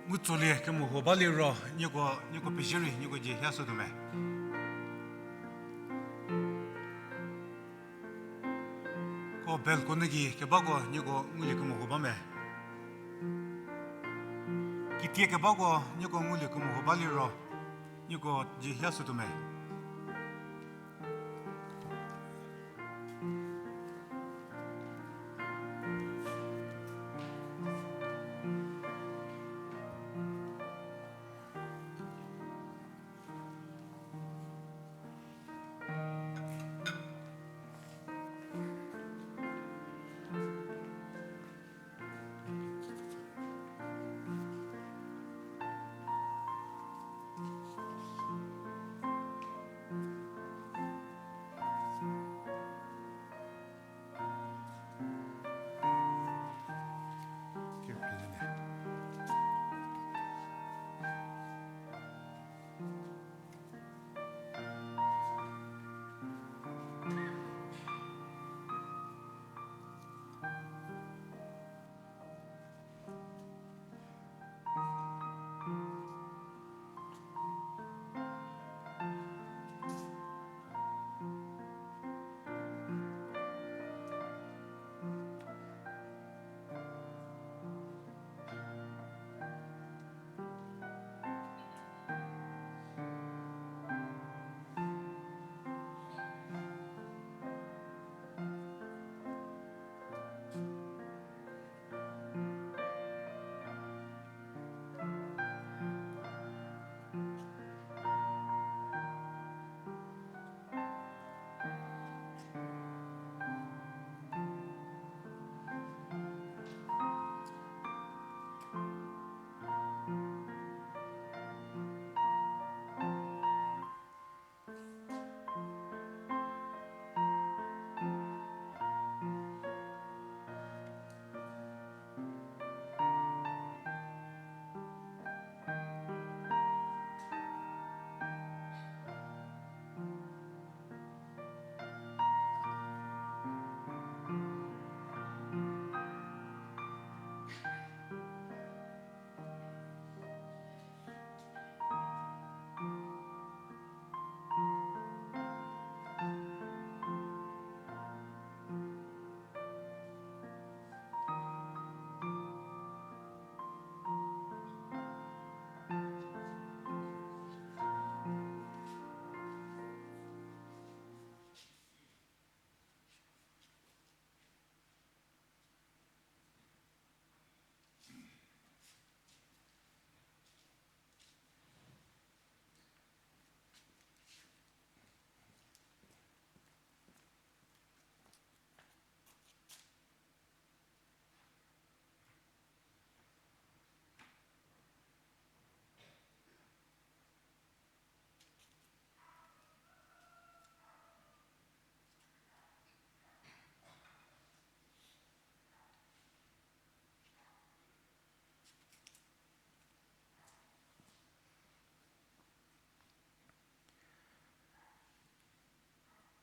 Ngu tsolie kemo huo ba liro, nieko, nieko pezie rei, nieko dzie hie shütuo me. Ko balcony gei kebako nieko ngulie kemo huo ba me. Kitie kebako nieko ngulie kemo huo ba liro, nieko dzie hie shütuo me.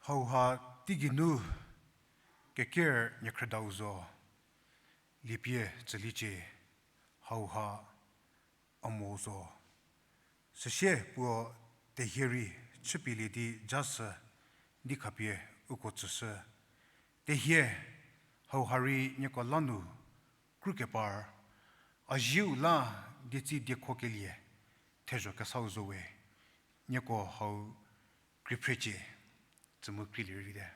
Hauha teigei nu keker niekhrüdau zo, liepie tsüliecie, hauha a mo zo. Süsie puo tehie rei chüpielie di ja sü di khapie uko tsüshü. Tehie, hauha rei nieko la nu krükepar, a zieu la dietsi diekhokelie thezho kesau zo we, nieko hau krie phrecie, tsü mu krielie rei vite.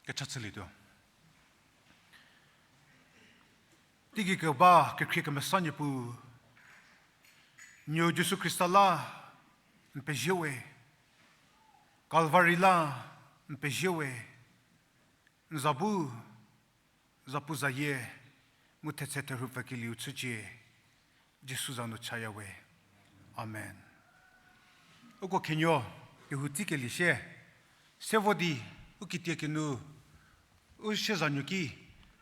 Kecha chülietuo. Teigei keba kekhrie kemesa Niepuu, nuo Jisu Khrista la n pezie we, Kalvari la n pezie we, n za bu zapuzayie mu thetse therhu pfükelieu chücie, Jisu za nu chaya we. Amen. Uko khenuo kehou tsikelie sie, se vo di u kitiekinu u siezanuo ki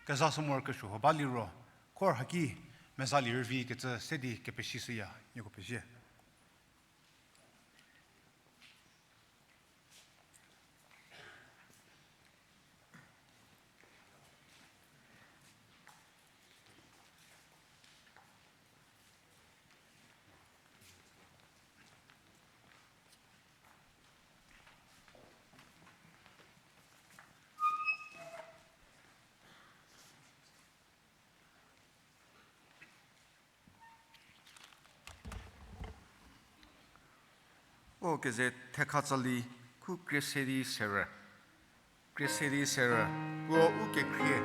kezashü morokesuo huo ba liro, khor haki Meza lirüvi kecü se di kepesishüya, nieko pezie. O keze thekha tsali khu krie se di serü. Krie se di serü, puo u kekhrie.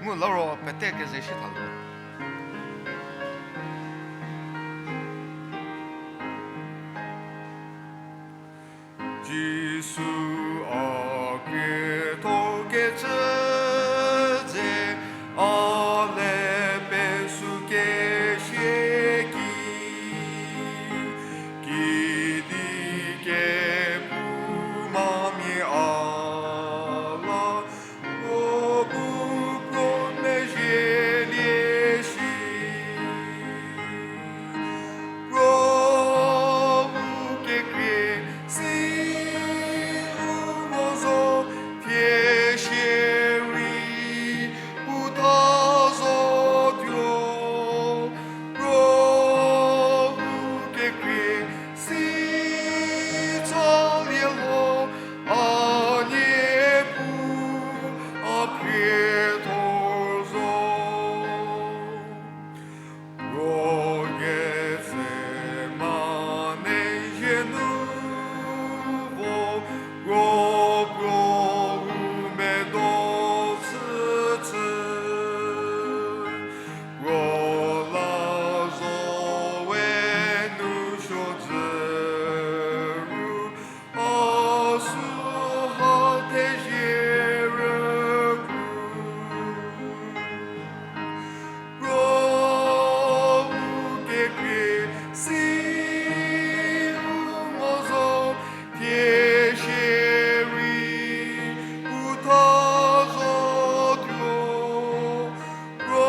Mu la ro pete keze shi thalu. Jisu a khriethor kecü dze a le pesu kesie ki, kidi kephouma mia la, puo bu puo mezhielie shi. Puo bu kekhrie si u mo zo, thie shierei puo tha zotuo. Puo bu kekhrie si tsolie lho, a Niepuu a khriethor zo. Puo Getsemane zhie nu vo, puo puo u medo chüchü. Puo la zo we nu suo dzü ru, a sü ha thezie rükru. Puo bu kekhrie si u mo zo, thie shierei puo tha zotuo. Puo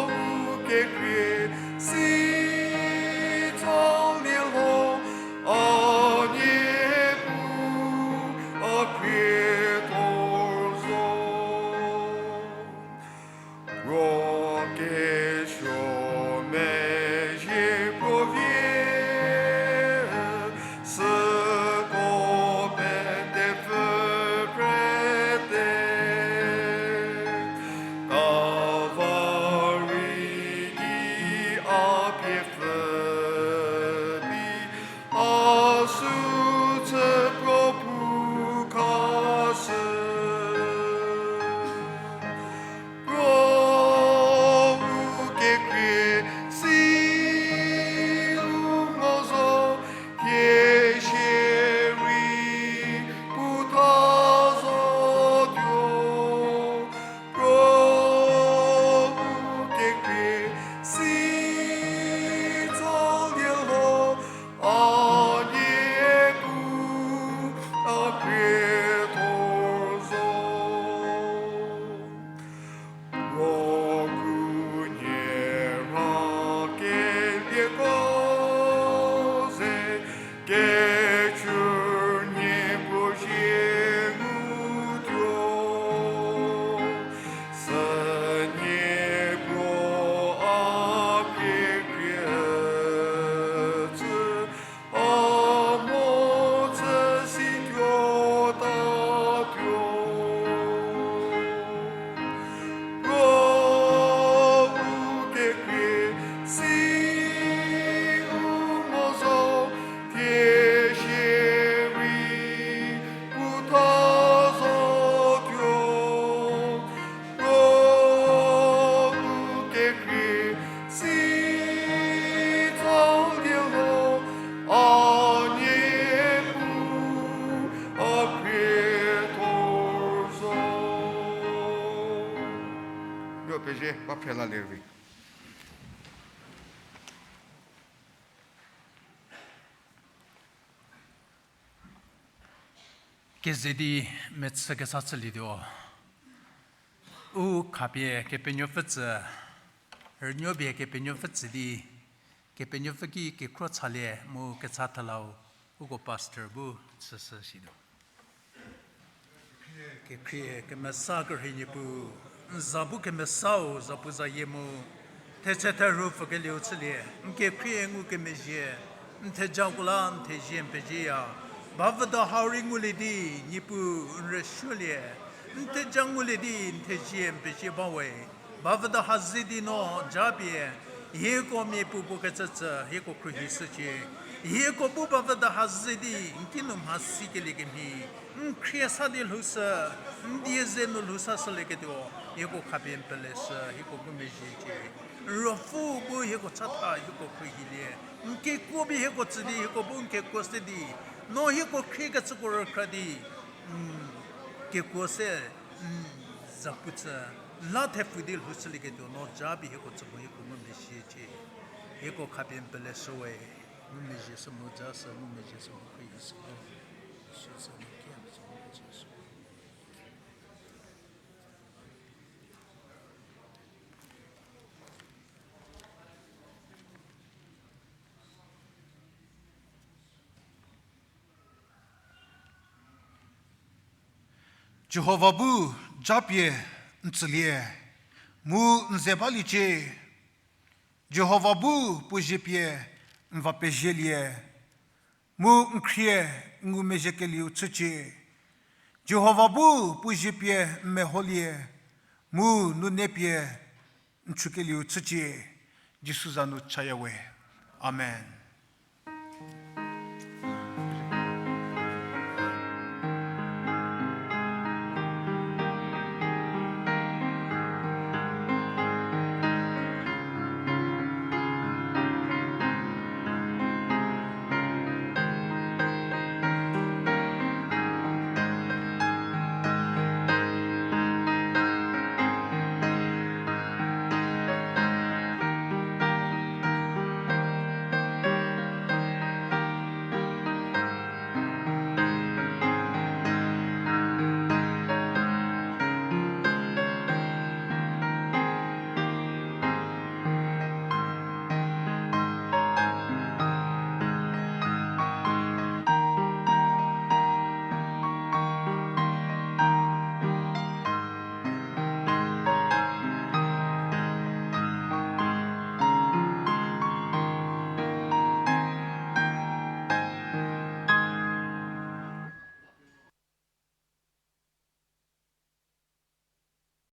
bu kekhrie si tsolie lho, a Niepuu a khriethor zo. Puo kesuo mezhie puo vie, süko petepfü prete. Kalvari ki a pie pfü di, a sü tsü puo pu khashü. Puo bu kekhrie si u mo zo, thie shierei puo tha zotuo. Puo bu kekhrie si tsolie lho, a Niepuu a khriethor zo. Puo khunhie rha kelieko ze, kecü nie puo zie ngutuo. Sü nie puo a khrie khrie tsü, a mo tsü situo tatuo. Puo bu kekhrie si u mo zo, thie shierei puo tha zotuo. Puo bu kekhrie si tsolie lho, a Niepuu a khriethor zo. Nuo pezie, ba phre lalie rei. Keze di mechü kesa chülietuo. U khapie Kepenuopfü tsü Rünuo pie Kepenuopfü tsü di, Kepenuopfü ki kekhro chalie mu kecha thelau, uko pastor bu chüshü situo. Kekhrie kemesa kerhei Niepuu, n za bu kemesau zapuzayie mu, thetse therhu pfükelieu chülie, n kekhrie ngukemezhie, n thejako la n thezie n pezieya, bavüdo hau rei ngulie di, Niepuu n rüsuolie, n theja ngulie di n thezie n pezie bawe, bavüdo ha ze di no japie, hieko mia puo puo kecücü hieko khruohishücie. Hieko bu bavüdo ha ze di n kinu mhasikelie kemhie, n khrie sa di lhoushü, n die ze nu lhou sashülieketuo, hieko khapie n peleshü, hieko bu mezhiecie. N Ruopfü bu hieko chatha hieko khruohilie, n kekuo pie hieko tsü di hieko bu n kekuo se di, no hieko khriekecüko rükhra di, n kekuo se, n zapu chü, la thepfu di lhoushülieketuo no japie hieko tsüko hieko ngumezhiecie. Hieko khapie n peleshüwe, ngumezhie sü mu ja sü, ngumezhie sü mu khruohi sü. Jihova bu japie n tsülie, mu n ze baliecie. Jihova bu puo zie pie n va pezielie, mu n khrie n ngumezhiekelieu chücie. Jihova bu puo zie pie n meholie, mu nune pie n chükelieu chücie. Jisu za nu chayawe. Amen.